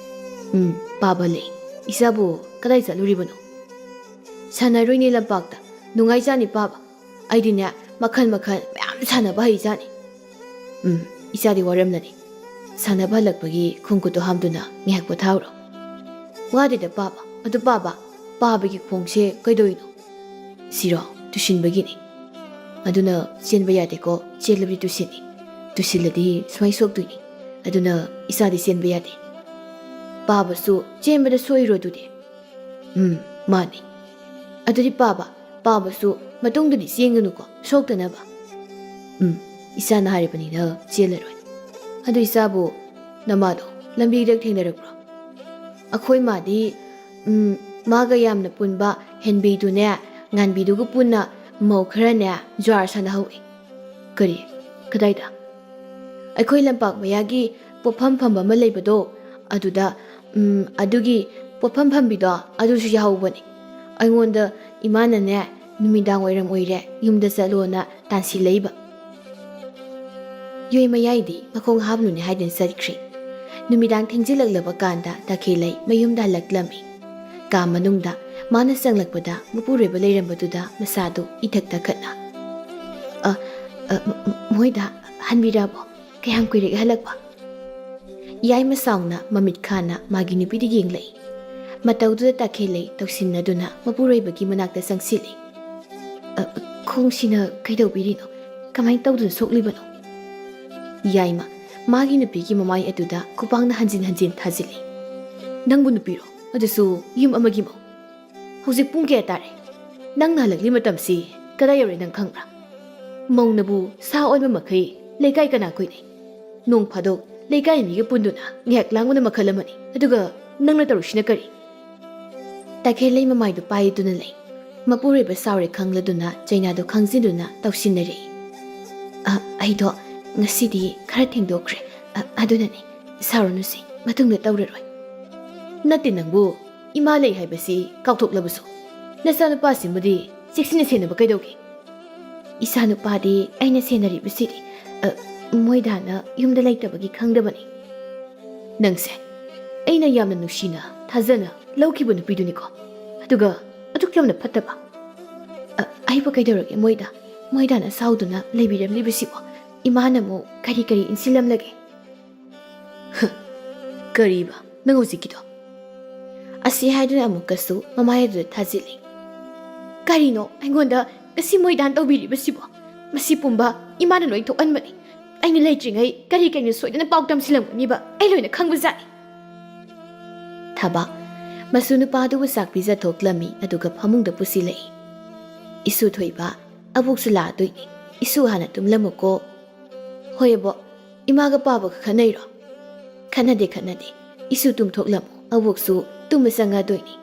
"ꯎꯝ, ꯄꯥꯕ ꯂꯩ꯫ ꯏꯆꯥꯕꯨ ꯀꯗꯥꯏ ꯆꯠꯂꯨꯔꯤꯕꯅꯣ?" "ꯁꯥꯟꯅꯔꯨꯏꯅꯦ ꯂꯝꯄꯥꯛꯇ꯫ ꯅꯨꯡꯉꯥꯏꯖꯥꯠꯅꯤ ꯄꯥꯕ꯫ ꯑꯩꯗꯤꯅꯦ ꯃꯈꯜ ꯃꯈꯜ ꯃꯌꯥꯝ ꯁꯥꯟꯅꯕ ꯍꯩꯖꯥꯠꯅꯤ꯫" "ꯎꯝ, ꯏꯆꯥꯗꯤ ꯋꯥꯔꯝꯂꯅꯤ꯫ ꯁꯥꯟꯅꯕ ꯍꯜꯂꯛꯄꯒꯤ ꯈꯣꯡ ꯈꯨꯠꯇꯨ ꯍꯥꯝꯗꯨꯅ ꯉꯥꯏꯍꯥꯛ ꯄꯣꯊꯥꯎꯔꯣ꯫" "ꯋꯥꯗꯦꯗ ꯄꯥꯕ꯫ ꯑꯗꯨ ꯄꯥꯕ, ꯄꯥꯕꯒꯤ ꯈꯣꯡꯁꯦ ꯀꯩꯗꯧꯏꯅꯣ?" "ꯁꯤꯔꯣ? ꯇꯨꯁꯤꯟꯕꯒꯤꯅꯤ꯫ ꯑꯗꯨꯅ ꯆꯦꯟꯕ ꯌꯥꯗꯦꯀꯣ, ꯆꯦꯜꯂꯕꯗꯤ ꯇꯨꯁꯤꯟꯅꯤ꯫ ꯇꯨꯁꯤꯜꯂꯗꯤ ꯁꯨꯃꯥꯏ ꯁꯣꯛꯇꯣꯏꯅꯤ꯫ ꯑꯗꯨꯅ ꯏꯆꯥꯗꯤ ꯆꯦꯟꯕ ꯌꯥꯗꯦ꯫" "ꯄꯥꯕꯁꯨ ꯆꯦꯟꯕꯗ ꯁꯣꯛꯏꯔꯣ ꯑꯗꯨꯗꯤ?" "ꯎꯝ, ꯃꯥꯅꯤ꯫" "ꯑꯗꯨꯗꯤ ꯄꯥꯕ, ꯄꯥꯕꯁꯨ ꯃꯇꯨꯡꯗꯗꯤ ꯆꯦꯟꯒꯅꯨꯀꯣ, ꯁꯣꯛꯇꯅꯕ꯫" "ꯎꯝ, ꯏꯆꯥꯅ ꯍꯥꯏꯔꯕꯅꯤꯅ ꯆꯦꯜꯂꯔꯣꯏ꯫" "ꯑꯗꯨ ꯏꯆꯥꯕꯨ ꯅꯃꯥꯗꯣ ꯂꯝꯕꯤꯗ ꯊꯦꯡꯅꯔꯛꯄ꯭ꯔꯣ?" "ꯑꯩꯈꯣꯏ ꯃꯥꯗꯤ, ꯎꯝ, ꯃꯥꯒ ꯌꯥꯝꯅ ꯄꯨꯟꯕ ꯍꯦꯟꯕꯤꯗꯨꯅꯦ, ꯉꯥꯟꯕꯤꯗꯨꯒ ꯄꯨꯟꯅ ꯃꯧ ꯈꯔꯅꯦ ꯖ꯭ꯋꯥꯔ ꯁꯥꯟꯅꯍꯧꯏ꯫" "ꯀꯔꯤ? ꯀꯗꯥꯏꯗ?" "ꯑꯩꯈꯣꯏ ꯂꯝꯄꯥꯛ ꯃꯌꯥꯒꯤ ꯄꯣꯠꯐꯝ ꯐꯝꯕ ꯑꯃ ꯂꯩꯕꯗꯣ, ꯑꯗꯨꯗ, ꯎꯝ, ꯑꯗꯨꯒꯤ ꯄꯣꯠꯐꯝ ꯐꯝꯕꯤꯗꯣ ꯑꯗꯨꯁꯨ ꯌꯥꯎꯍꯧꯕꯅꯤ꯫ ꯑꯩꯉꯣꯟꯗ ꯏꯃꯥꯅꯅꯦ, ꯅꯨꯃꯤꯗꯥꯡ ꯋꯥꯏꯔꯝ ꯑꯣꯏꯔꯦ, ꯌꯨꯝꯗ ꯆꯠꯂꯣꯅ ꯇꯥꯟꯁꯤꯜꯂꯛꯏꯕ꯫" ꯌꯣꯏ ꯃꯌꯥꯏꯗꯤ ꯃꯈꯣꯡ ꯍꯥꯝꯂꯨꯅꯤ ꯍꯥꯏꯗꯨꯅ ꯆꯠꯈ꯭ꯔꯦ꯫ ꯅꯨꯃꯤꯗꯥꯡ ꯊꯦꯡꯖꯤꯜꯂꯛꯂꯕ ꯀꯥꯟꯗ ꯇꯈꯦꯜꯂꯩ ꯃꯌꯨꯝꯗ ꯍꯜꯂꯛꯂꯝꯃꯤ꯫ ꯀꯥ ꯃꯅꯨꯡꯗ ꯃꯥꯅ ꯆꯪꯂꯛꯄꯗ ꯃꯄꯨꯔꯣꯏꯕ ꯂꯩꯔꯝꯕꯗꯨꯗ ꯃꯁꯥꯗꯨ ꯏꯊꯛ ꯊꯛꯀꯠꯅ, "ꯑ, ꯑ, ꯃ-, ꯃ-, ꯃꯣꯏꯗ ꯍꯟꯕꯤꯔꯛꯑꯕꯣ? ꯀꯌꯥꯝ ꯀꯨꯏꯔꯒꯦ ꯍꯜꯂꯛꯄ?" ꯌꯥꯏꯃ ꯁꯥꯎꯅ ꯃꯃꯤꯠ ꯈꯥꯅ ꯃꯥꯒꯤ ꯅꯨꯄꯤꯗ ꯌꯦꯡꯂꯛꯏ꯫ ꯃꯇꯧꯗꯨꯗ ꯇꯈꯦꯜꯂꯩ ꯇꯧꯁꯤꯟꯅꯗꯨꯅ ꯃꯄꯨꯔꯣꯏꯕꯒꯤ ꯃꯅꯥꯛꯇ ꯆꯪꯁꯤꯜꯂꯤ꯫ "ꯑ, ꯈꯣꯡꯁꯤꯅ ꯀꯩꯗꯧꯕꯤꯔꯤꯅꯣ? ꯀꯃꯥꯏꯅ ꯇꯧꯗꯨꯅ ꯁꯣꯛꯂꯤꯕꯅꯣ?" ꯌꯥꯏꯃ ꯃꯥꯒꯤ ꯅꯨꯄꯤꯒꯤ ꯃꯃꯥꯏ ꯑꯗꯨꯗ ꯈꯨꯄꯥꯡꯅ ꯍꯟꯖꯤꯟ ꯍꯟꯖꯤꯟ ꯊꯥꯖꯤꯜꯂꯤ꯫ "ꯅꯪꯕꯨ ꯅꯨꯄꯤꯔꯣ? ꯑꯗꯨꯁꯨ ꯌꯨꯝ ꯑꯃꯒꯤ ꯃꯧ? ꯍꯧꯖꯤꯛ ꯄꯨꯡ ꯀꯌꯥ ꯇꯥꯔꯦ? ꯅꯪꯅ ꯍꯜꯂꯛꯂꯤ ꯃꯇꯝꯁꯤ ꯀꯗꯥꯏ ꯌꯧꯔꯦ ꯅꯪ ꯈꯪꯕ꯭ꯔꯥ? ꯃꯧꯅꯕꯨ ꯁꯥ ꯑꯣꯟꯕ ꯃꯈꯩ ꯂꯩꯀꯥꯏ ꯀꯅꯥ ꯀꯨꯏꯅꯩ? ꯅꯣꯡ ꯐꯥꯗꯣꯛ ꯂꯩꯀꯥꯏ ꯃꯤꯒ ꯄꯨꯟꯗꯨꯅ ꯉꯥꯏꯍꯥꯛ ꯂꯥꯡꯕꯅ ꯃꯈꯜ ꯑꯃꯅꯤ꯫ ꯑꯗꯨꯒ ꯅꯪꯅ ꯇꯧꯔꯤꯁꯤꯅ ꯀꯔꯤ?" ꯇꯈꯦꯜꯂꯩ ꯃꯃꯥꯏꯗꯨ ꯄꯥꯏꯗꯨꯅ ꯂꯩ꯫ ꯃꯄꯨꯔꯣꯏꯕ ꯁꯥꯎꯔꯦ ꯈꯪꯂꯗꯨꯅ ꯆꯩꯅꯥꯗꯨ ꯈꯪꯖꯤꯟꯗꯨꯅ ꯇꯧꯁꯤꯟꯅꯔꯛꯏ꯫ "ꯑ, ꯑꯩꯗꯣ ꯉꯁꯤꯗꯤ ꯈꯔ ꯊꯦꯡꯗꯣꯛꯈ꯭ꯔꯦ꯫ ꯑ, ꯑꯗꯨꯅꯅꯤ꯫ ꯁꯥꯎꯔꯅꯨꯁꯦ, ꯃꯇꯨꯡꯗ ꯇꯧꯔꯔꯣꯏ꯫" "ꯅꯠꯇꯦ ꯅꯪꯕꯨ, ꯏꯃꯥ ꯂꯩ ꯍꯥꯏꯕꯁꯤ ꯀꯥꯎꯊꯣꯛꯂꯕꯁꯨ, ꯅꯆꯥꯅꯨꯄꯥꯁꯤꯃꯗꯤ ꯆꯦꯛꯁꯤꯟꯅ ꯁꯦꯟꯅꯕ ꯀꯩꯗꯧꯒꯦ? ꯏꯆꯥꯅꯨꯄꯥꯗꯤ ꯑꯩꯅ ꯁꯦꯟꯅꯔꯤꯕꯁꯤꯗꯤ, ꯑ, ꯃꯣꯏꯗꯥꯅ ꯌꯨꯝꯗ ꯂꯩꯇꯕꯒꯤ ꯈꯪꯗꯕꯅꯤ꯫ ꯅꯪꯁꯦ ꯑꯩꯅ ꯌꯥꯝꯅ ꯅꯨꯡꯁꯤꯅ, ꯊꯥꯖꯅ ꯂꯧꯈꯤꯕ ꯅꯨꯄꯤꯗꯨꯅꯤꯀꯣ꯫ ꯑꯗꯨꯒ ꯑꯗꯨꯛ ꯌꯥꯝꯅ ꯐꯠꯇꯕ꯫ ꯑ, ꯑꯩꯕꯨ ꯀꯩꯗꯧꯔꯒꯦ ꯃꯣꯏꯗ? ꯃꯣꯏꯗꯥꯅ ꯁꯥꯎꯗꯨꯅ ꯂꯩꯕꯤꯔꯝꯂꯤꯕꯁꯤꯕꯨ ꯏꯃꯥꯅ ꯑꯃꯨꯛ ꯀꯔꯤ ꯀꯔꯤ ꯏꯟꯁꯤꯜꯂꯝꯂꯒꯦ? ꯍ, ꯀꯔꯤꯕ ꯅꯪ ꯍꯧꯖꯤꯛꯀꯤꯗꯣ? ꯑꯁꯤ ꯍꯥꯏꯗꯨꯅ ꯑꯃꯨꯛꯀꯁꯨ ꯃꯃꯥꯏ ꯑꯗꯨꯗ ꯊꯥꯖꯤꯜꯂꯤ꯫ ꯀꯔꯤꯅꯣ ꯑꯩꯉꯣꯟꯗ ꯉꯁꯤ ꯃꯣꯏꯗꯥꯟ ꯇꯧꯕꯤꯔꯤꯕꯁꯤꯕꯣ? ꯃꯁꯤ ꯄꯨꯝꯕ ꯏꯃꯥꯅ ꯂꯣꯏ ꯊꯣꯛꯍꯟꯕꯅꯤ꯫ ꯑꯩꯅ ꯂꯩꯇ꯭ꯔꯤꯉꯩ ꯀꯔꯤ ꯀꯔꯤꯅꯣ ꯁꯣꯏꯗꯅ ꯄꯥꯎ ꯇꯝꯁꯤꯜꯂꯝꯒꯅꯤꯕ ꯑꯩ ꯂꯣꯏꯅ ꯈꯪꯕꯖꯥꯠꯅꯤ꯫ ꯊꯕ, ꯃꯁꯨ ꯅꯨꯄꯥꯗꯨꯕꯨ ꯆꯥꯛ ꯄꯤꯖꯊꯣꯛꯂꯝꯃꯤ, ꯑꯗꯨꯒ ꯐꯃꯨꯡꯗ ꯄꯨꯁꯤꯜꯂꯛꯏ꯫ ꯏꯁꯨ ꯊꯣꯏꯕ, ꯑꯕꯣꯛꯁꯨ ꯂꯥꯛꯑꯗꯣꯏꯅꯤ꯫ ꯏꯁꯨ ꯍꯥꯟꯅ ꯇꯨꯝꯂꯝꯃꯨꯀꯣ꯫ ꯍꯣꯏ ꯑꯕꯣꯛ, ꯏꯃꯥꯒ ꯄꯥꯕꯒ ꯈꯠꯅꯩꯔꯣ? ꯈꯠꯅꯗꯦ, ꯈꯠꯅꯗꯦ꯫ ꯏꯁꯨ ꯇꯨꯝꯊꯣꯛꯂꯝꯃꯨ, ꯑꯕꯣꯛꯁꯨ ꯇꯨꯝꯕ ꯆꯪꯉꯗꯣꯏꯅꯤ꯫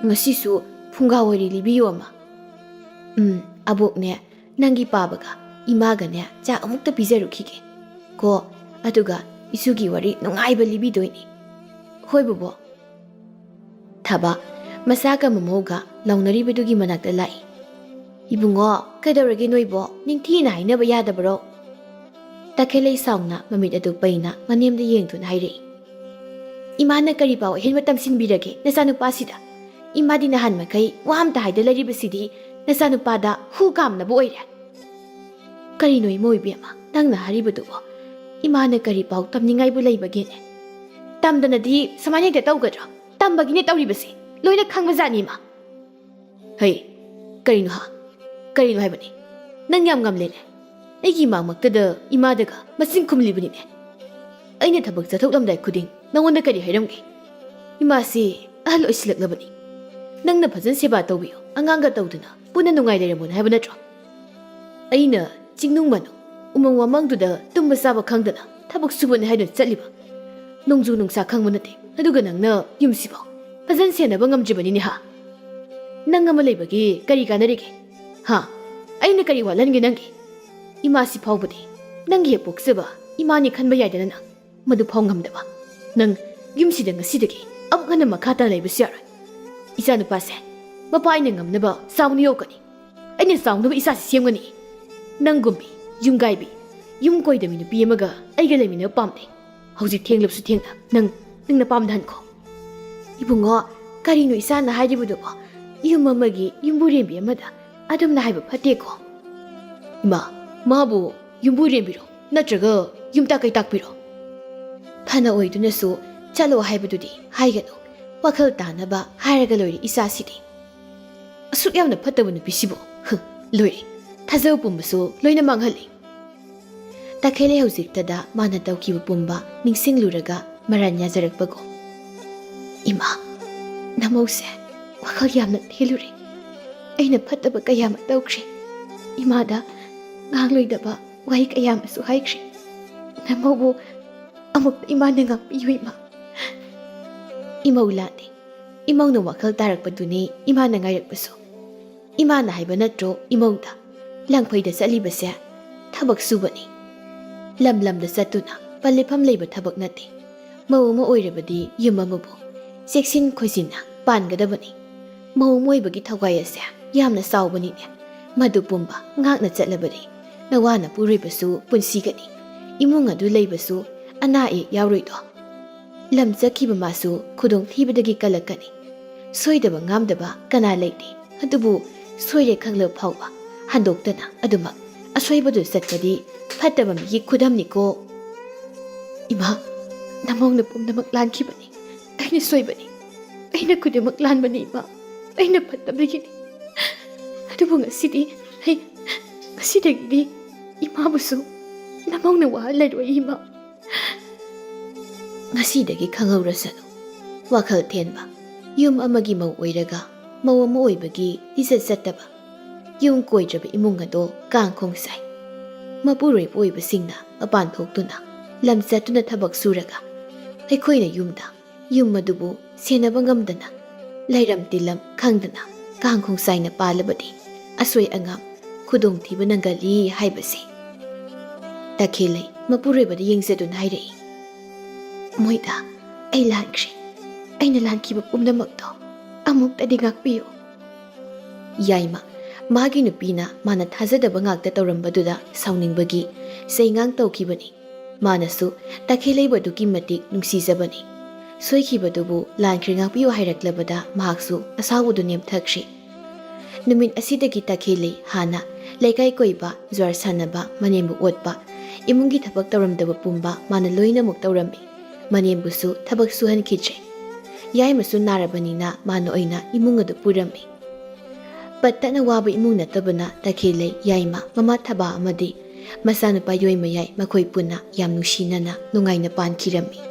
ꯉꯁꯤꯁꯨ ꯐꯨꯡꯒꯥ ꯋꯥꯔꯤ ꯂꯤꯕꯤꯌꯨ ꯑꯃ꯫ ꯎꯝ, ꯑꯕꯣꯛꯅꯦ, ꯅꯪꯒꯤ ꯄꯥꯕꯒ ꯏꯃꯥꯒꯅꯦ ꯆꯥꯛ ꯑꯃꯨꯛꯇ ꯄꯤꯖꯔꯨꯈꯤꯒꯦ ꯀꯣ, ꯑꯗꯨꯒ ꯏꯁꯨꯒꯤ ꯋꯥꯔꯤ ꯅꯨꯡꯉꯥꯏꯕ ꯂꯤꯕꯤꯗꯣꯏꯅꯤ꯫ ꯍꯣꯏ ꯕꯣꯕꯣꯛ꯫ ꯊꯕ, ꯃꯆꯥꯒ ꯃꯃꯧꯒ ꯂꯥꯎꯅꯔꯤꯕꯗꯨꯒꯤ ꯃꯅꯥꯛꯇ ꯂꯥꯛꯏ꯫ ꯏꯕꯨꯡꯉꯣ, ꯀꯩꯗꯧꯔꯒꯦ ꯅꯣꯏꯕꯣ? ꯅꯤꯡꯊꯤꯅ ꯍꯥꯏꯅꯕ ꯌꯥꯗꯕꯔꯣ? ꯇꯈꯦꯜꯂꯩ ꯁꯥꯎꯅ ꯃꯃꯤꯠ ꯑꯗꯨ ꯄꯩꯅ ꯃꯅꯦꯝꯗ ꯌꯦꯡꯗꯨꯅ ꯍꯥꯏꯔꯛꯏ꯫ ꯏꯃꯥꯅ ꯀꯔꯤ ꯄꯥꯎ ꯑꯍꯦꯟꯕ ꯇꯝꯁꯤꯟꯕꯤꯔꯒꯦ ꯅꯆꯥꯅꯨꯄꯥꯁꯤꯗ? ꯏꯃꯥꯗꯤ ꯅꯍꯥꯟ ꯃꯈꯩ ꯋꯥ ꯑꯝꯇ ꯍꯥꯏꯗ ꯂꯩꯔꯤꯕꯁꯤꯗꯤ ꯅꯆꯥꯅꯨꯄꯥꯗ ꯍꯨ ꯀꯥꯝꯅꯕ ꯑꯣꯏꯔꯦ꯫ ꯀꯔꯤꯅꯣ ꯏꯃꯧ ꯏꯕꯦꯝꯃ ꯅꯪꯅ ꯍꯥꯏꯔꯤꯕꯗꯨꯕꯣ? ꯏꯃꯥꯅ ꯀꯔꯤ ꯄꯥꯎ ꯇꯝꯅꯤꯡꯉꯥꯏꯕꯨ ꯂꯩꯕꯒꯦꯅꯦ? ꯇꯝꯗꯅꯗꯤ ꯁꯨꯃꯥꯏꯅ ꯍꯦꯛꯇ ꯇꯧꯒꯗ꯭ꯔꯣ? ꯇꯝꯕꯒꯤꯅꯦ ꯇꯧꯔꯤꯕꯁꯦ꯫ ꯂꯣꯏꯅ ꯈꯪꯕꯖꯥꯠꯅꯤ ꯏꯃꯥ꯫ ꯍꯩ, ꯀꯔꯤꯅꯣ ꯍꯥ? ꯀꯔꯤꯅꯣ ꯍꯥꯏꯕꯅꯤ? ꯅꯪ ꯌꯥꯝ ꯉꯝꯂꯦꯅꯦ꯫ ꯑꯩꯒꯤ ꯏꯃꯥꯃꯛꯇꯗ ꯏꯃꯥꯗꯒ ꯃꯆꯤꯟ ꯈꯨꯝꯂꯤꯕꯅꯤꯅꯦ꯫ ꯑꯩꯅ ꯊꯕꯛ ꯆꯠꯊꯣꯛꯂꯝꯗꯥꯏ ꯈꯨꯗꯤꯡ ꯅꯉꯣꯟꯗ ꯀꯔꯤ ꯍꯥꯏꯔꯝꯒꯦ? ꯏꯃꯥꯁꯤ ꯑꯍꯜ ꯑꯣꯏꯁꯤꯜꯂꯛꯂꯕꯅꯤ꯫ ꯅꯪꯅ ꯐꯖꯅ ꯁꯦꯕꯥ ꯇꯧꯕꯤꯌꯨ, ꯑꯉꯥꯡꯒ ꯇꯧꯗꯅ ꯄꯨꯟꯅ ꯅꯨꯡꯉꯥꯏ ꯂꯩꯔꯝꯃꯣꯅ ꯍꯥꯏꯕ ꯅꯠꯇ꯭ꯔꯣ? ꯑꯩꯅ ꯆꯤꯡꯅꯨꯡ ꯃꯅꯨꯡ ꯎꯃꯪ ꯋꯥꯃꯪꯗꯨꯗ ꯇꯨꯝꯕ ꯆꯥꯕ ꯈꯪꯗꯅ ꯊꯕꯛ ꯁꯨꯕꯅꯤ ꯍꯥꯏꯗꯨꯅ ꯆꯠꯂꯤꯕ꯫ ꯅꯣꯡꯖꯨ ꯅꯨꯡꯁꯥ ꯈꯪꯕ ꯅꯠꯇꯦ, ꯑꯗꯨꯒ ꯅꯪꯅ ꯌꯨꯝꯁꯤꯐꯥꯎ ꯐꯖꯅ ꯁꯦꯟꯅꯕ ꯉꯝꯗ꯭ꯔꯤꯕꯅꯤꯅꯦ ꯍꯥ? ꯅꯪ ꯑꯃ ꯂꯩꯕꯒꯤ ꯀꯔꯤ ꯀꯥꯟꯅꯔꯤꯒꯦ? ꯍꯥ? ꯑꯩꯅ ꯀꯔꯤ ꯋꯥꯠꯍꯟꯒꯦ ꯅꯪꯒꯤ? ꯏꯃꯥꯁꯤ ꯐꯥꯎꯕꯗꯤ ꯅꯪꯒꯤ ꯍꯦꯛ ꯄꯣꯛꯆꯕ ꯏꯃꯥꯅꯤ ꯈꯟꯕ ꯌꯥꯏꯗꯅ ꯅꯪ? ꯃꯗꯨ ꯐꯥꯎ ꯉꯝꯗꯕ ꯅꯪ, ꯌꯨꯝꯁꯤꯗ ꯉꯁꯤꯗꯒꯤ ꯑꯃꯨꯛ ꯍꯟꯅ ꯃꯈꯥ ꯇꯥꯅ ꯂꯩꯕꯁꯨ ꯌꯥꯔꯣꯏ꯫ ꯏꯆꯥꯅꯨꯄꯥꯁꯦ ꯃꯄꯥ ꯑꯩꯅ ꯉꯝꯅꯕ ꯆꯥꯎꯅ ꯌꯣꯛꯀꯅꯤ꯫ ꯑꯩꯅ ꯆꯥꯎꯅꯕ ꯏꯆꯥꯁꯤ ꯁꯦꯝꯒꯅꯤ꯫ ꯅꯪꯒꯨꯝꯕꯤ, ꯌꯨꯝꯒꯥꯏꯕꯤ, ꯌꯨꯝ ꯀꯣꯏꯗꯕꯤ ꯅꯨꯄꯤ ꯑꯃꯒ ꯑꯩꯒ ꯂꯩꯃꯤꯟꯅꯕ ꯄꯥꯝꯗꯦ꯫ ꯍꯧꯖꯤꯛ ꯊꯦꯡꯂꯕꯁꯨ ꯊꯦꯡꯅ ꯅꯪ, ꯅꯪ ꯅꯄꯥꯝꯗ ꯍꯟꯈꯣ꯫ ꯏꯕꯨꯡꯉꯣ, ꯀꯔꯤꯅꯣ ꯏꯆꯥꯅ ꯍꯥꯏꯔꯤꯕꯗꯨꯕꯣ? ꯌꯨꯝ ꯑꯃꯒꯤ ꯌꯨꯝꯕꯨꯔꯦꯝꯕꯤ ꯑꯃꯗ ꯑꯗꯨꯝꯅ ꯍꯥꯏꯕ ꯐꯠꯇꯦꯀꯣ꯫ ꯏꯃꯥ, ꯃꯥꯕꯨ ꯌꯨꯝꯕꯨꯔꯦꯝꯕꯤꯔꯣ ꯅꯠꯇ꯭ꯔꯒ ꯌꯨꯝꯇꯥ ꯀꯩꯇꯥꯛꯄꯤꯔꯣ? ꯐꯅ ꯑꯣꯏꯗꯨꯅꯁꯨ ꯆꯠꯂꯣ ꯍꯥꯏꯕꯗꯨꯗꯤ ꯍꯥꯏꯒꯅꯨ꯫ ꯋꯥꯈꯜ ꯇꯥꯅꯕ ꯍꯥꯏꯔꯒ ꯂꯣꯏꯔꯦ ꯏꯆꯥꯁꯤꯗꯤ꯫ ꯑꯁꯨꯛ ꯌꯥꯝꯅ ꯐꯠꯇꯕ ꯅꯨꯄꯤꯁꯤꯕꯨ꯫ ꯍ, ꯂꯣꯏꯔꯦ꯫ ꯊꯥꯖꯕ ꯄꯨꯝꯕꯁꯨ ꯂꯣꯏꯅ ꯃꯥꯡꯍꯜꯂꯤ꯫ ꯇꯈꯦꯜꯂꯩ ꯍꯧꯖꯤꯛꯇꯗ ꯃꯥꯅ ꯇꯧꯈꯤꯕ ꯄꯨꯝꯕ ꯅꯤꯡꯁꯤꯡꯂꯨꯔꯒ ꯃꯔꯥꯟ ꯌꯥꯖꯔꯛꯄꯒꯨꯝ꯫ ꯏꯃꯥ, ꯅꯃꯧꯁꯦ ꯋꯥꯈꯜ ꯌꯥꯝꯅ ꯊꯤꯂꯨꯔꯦ꯫ ꯑꯩꯅ ꯐꯠꯇꯕ ꯀꯌꯥ ꯑꯃ ꯇꯧꯈ꯭ꯔꯦ꯫ ꯏꯃꯥꯗ ꯉꯥꯡꯂꯣꯏꯗꯕ ꯋꯥꯍꯩ ꯀꯌꯥ ꯑꯃꯁꯨ ꯍꯥꯏꯈ꯭ꯔꯦ꯫ ꯅꯃꯧꯕꯨ ꯑꯃꯨꯛꯇ ꯏꯃꯥꯅ ꯉꯥꯛꯄꯤꯌꯨ ꯏꯃꯥ꯫ ꯏꯃꯧ ꯂꯥꯟꯗꯦ꯫ ꯏꯃꯧꯅ ꯋꯥꯈꯜ ꯇꯥꯔꯛꯄꯗꯨꯅꯤ ꯏꯃꯥꯅ ꯉꯥꯏꯔꯛꯄꯁꯨ꯫ ꯏꯃꯥꯅ ꯍꯥꯏꯕ ꯅꯠꯇ꯭ꯔꯣ ꯏꯃꯧꯗ? ꯂꯪꯐꯩꯗ ꯆꯠꯂꯤꯕꯁꯦ ꯊꯕꯛ ꯁꯨꯕꯅꯤ꯫ ꯂꯝ ꯂꯝꯗ ꯆꯠꯇꯨꯅ ꯄꯜꯂꯤꯐꯝ ꯂꯩꯕ ꯊꯕꯛ ꯅꯠꯇꯦ꯫ ꯃꯧ ꯑꯃ ꯑꯣꯏꯔꯕꯗꯤ ꯌꯨꯝ ꯑꯃꯕꯨ ꯆꯦꯛꯁꯤꯟ ꯈꯣꯏꯖꯤꯟꯅ ꯄꯥꯟꯒꯗꯕꯅꯤ꯫ ꯃꯧ ꯑꯃ ꯑꯣꯏꯕꯒꯤ ꯊꯧꯒꯥꯏ ꯑꯁꯦ ꯌꯥꯝꯅ ꯆꯥꯎꯕꯅꯤꯅꯦ꯫ ꯃꯗꯨ ꯄꯨꯝꯕ ꯉꯥꯛꯅ ꯆꯠꯂꯕꯗꯤ ꯅꯋꯥ ꯅꯄꯨꯔꯣꯏꯕꯁꯨ ꯄꯨꯟꯁꯤꯒꯅꯤ꯫ ꯏꯃꯨꯡ ꯑꯗꯨ ꯂꯩꯕꯁꯨ ꯑꯅꯥ ꯑꯌꯦꯛ ꯌꯥꯎꯔꯣꯏꯗꯣ꯫ ꯂꯝ ꯆꯠꯈꯤꯕ ꯃꯥꯁꯨ ꯈꯨꯗꯣꯡꯊꯤꯕꯗꯒꯤ ꯀꯜꯂꯛꯀꯅꯤ꯫ ꯁꯣꯏꯗꯕ ꯉꯥꯝꯗꯕ ꯀꯅꯥ ꯂꯩꯇꯦ꯫ ꯑꯗꯨꯕꯨ ꯁꯣꯏꯔꯦ ꯈꯪꯂꯕ ꯐꯥꯎꯕ ꯍꯟꯗꯣꯛꯇꯅ ꯑꯗꯨꯃꯛ ꯑꯁꯣꯏꯕꯗꯨ ꯆꯠꯄꯗꯤ ꯐꯠꯇꯕ ꯃꯤꯒꯤ ꯈꯨꯗꯝꯅꯤꯀꯣ꯫ ꯏꯃꯥ, ꯅꯃꯧꯅ ꯄꯨꯝꯅꯃꯛ ꯂꯥꯟꯈꯤꯕꯅꯤ꯫ ꯑꯩꯅ ꯁꯣꯏꯕꯅꯤ꯫ ꯑꯩꯅ ꯈꯨꯗꯤꯡꯃꯛ ꯂꯥꯟꯕꯅꯤ ꯏꯃꯥ꯫ ꯑꯩꯅ ꯐꯠꯇꯕꯒꯤꯅꯤ꯫ ꯑꯗꯨꯕꯨ ꯉꯁꯤꯗꯤ ꯑꯩ, ꯉꯁꯤꯗꯒꯤꯗꯤ ꯏꯃꯥꯕꯨꯁꯨ ꯅꯃꯧꯅ ꯋꯥꯍꯜꯂꯔꯣꯏ ꯏꯃꯥ꯫ ꯉꯁꯤꯗꯒꯤ ꯈꯪꯍꯧꯔꯁꯅꯨ꯫ ꯋꯥꯈꯜ ꯊꯦꯟꯕ꯫ ꯌꯨꯝ ꯑꯃꯒꯤ ꯃꯧ ꯑꯣꯏꯔꯒ ꯃꯧ ꯑꯃ ꯑꯣꯏꯕꯒꯤ ꯂꯤꯆꯠ ꯆꯠꯇꯕ꯫ ꯌꯨꯝ ꯀꯣꯏꯗ꯭ꯔꯕ ꯏꯃꯨꯡ ꯑꯗꯣ ꯀꯥꯡꯈꯣꯡ ꯁꯥꯏ꯫ ꯃꯄꯨꯔꯣꯏꯕ ꯑꯣꯏꯕꯁꯤꯡꯅ ꯃꯄꯥꯟ ꯊꯣꯛꯇꯨꯅ ꯂꯝ ꯆꯠꯇꯨꯅ ꯊꯕꯛ ꯁꯨꯔꯒ ꯑꯩꯈꯣꯏꯅ ꯌꯨꯝꯗ ꯌꯨꯝ ꯑꯗꯨꯕꯨ ꯁꯦꯟꯅꯕ ꯉꯝꯗꯅ ꯂꯩꯔꯝ ꯇꯤꯜꯂꯝ ꯈꯪꯗꯅ ꯀꯥꯡꯈꯣꯡ ꯁꯥꯏꯅ ꯄꯥꯜꯂꯕꯗꯤ ꯑꯁꯣꯏ ꯑꯉꯥꯝ ꯈꯨꯗꯣꯡꯊꯤꯕ ꯅꯪꯒꯜꯂꯤ ꯍꯥꯏꯕꯁꯦ꯫ ꯇꯈꯦꯜꯂꯩ ꯃꯄꯨꯔꯣꯏꯕꯗ ꯌꯦꯡꯖꯗꯨꯅ ꯍꯥꯏꯔꯛꯏ꯫ ꯃꯣꯏꯗ ꯑꯩ ꯂꯥꯟꯈ꯭ꯔꯦ꯫ ꯑꯩꯅ ꯂꯥꯟꯈꯤꯕ ꯄꯨꯝꯅꯃꯛꯇꯣ ꯑꯃꯨꯛꯇꯗꯤ ꯉꯥꯛꯄꯤꯌꯨ꯫ ꯌꯥꯏꯃ, ꯃꯥꯒꯤ ꯅꯨꯄꯤꯅ ꯃꯥꯅ ꯊꯥꯖꯗꯕ ꯉꯥꯛꯇ ꯇꯧꯔꯝꯕꯗꯨꯗ ꯁꯥꯎꯅꯤꯡꯕꯒꯤ ꯆꯩꯉꯥꯡ ꯇꯧꯈꯤꯕꯅꯤ꯫ ꯃꯥꯅꯁꯨ ꯇꯈꯦꯜꯂꯩꯕꯨ ꯑꯗꯨꯛꯀꯤ ꯃꯇꯤꯛ ꯅꯨꯡꯁꯤꯖꯕꯅꯤ꯫ ꯁꯣꯏꯈꯤꯕꯗꯨꯕꯨ ꯂꯥꯟꯈ꯭ꯔꯦ ꯉꯥꯛꯄꯤꯌꯨ ꯍꯥꯏꯔꯛꯂꯕꯗ ꯃꯍꯥꯛꯁꯨ ꯑꯁꯥꯎꯕꯗꯨ ꯅꯦꯝꯊꯈ꯭ꯔꯦ꯫ ꯅꯨꯃꯤꯠ ꯑꯁꯤꯗꯒꯤ ꯇꯈꯦꯜꯂꯩ ꯍꯥꯟꯅ ꯂꯩꯀꯥꯏ ꯀꯣꯏꯕ, ꯖ꯭ꯋꯥꯔ ꯁꯥꯟꯅꯕ, ꯃꯅꯦꯝꯕꯨ ꯑꯣꯠꯄ, ꯏꯃꯨꯡꯒꯤ ꯊꯕꯛ ꯇꯧꯔꯝꯗꯕ ꯄꯨꯝꯕ ꯃꯥꯅ ꯂꯣꯏꯅꯃꯛ ꯇꯧꯔꯝꯃꯤ꯫ ꯃꯅꯦꯝꯕꯨꯁꯨ ꯊꯕꯛ ꯁꯨꯍꯟꯈꯤꯗ꯭ꯔꯦ꯫ ꯌꯥꯏꯃꯁꯨ ꯅꯥꯔꯕꯅꯤꯅ ꯃꯥꯅ ꯑꯣꯏꯅ ꯏꯃꯨꯡ ꯑꯗꯨ ꯄꯨꯔꯝꯃꯤ꯫ ꯄꯠꯇꯅ ꯋꯥꯕ ꯏꯃꯨꯡ ꯅꯠꯇꯕꯅ ꯇꯈꯦꯜꯂꯩ, ꯌꯥꯏꯃ, ꯃꯃꯥ ꯊꯕꯥ ꯑꯃꯗꯤ ꯃꯆꯥꯅꯨꯄꯥ ꯌꯣꯏꯃꯌꯥꯏ ꯃꯈꯣꯏ ꯄꯨꯟꯅ ꯌꯥꯝ ꯅꯨꯡꯁꯤꯅꯅ ꯅꯨꯡꯉꯥꯏꯅ ꯄꯥꯟꯈꯤꯔꯝꯃꯤ꯫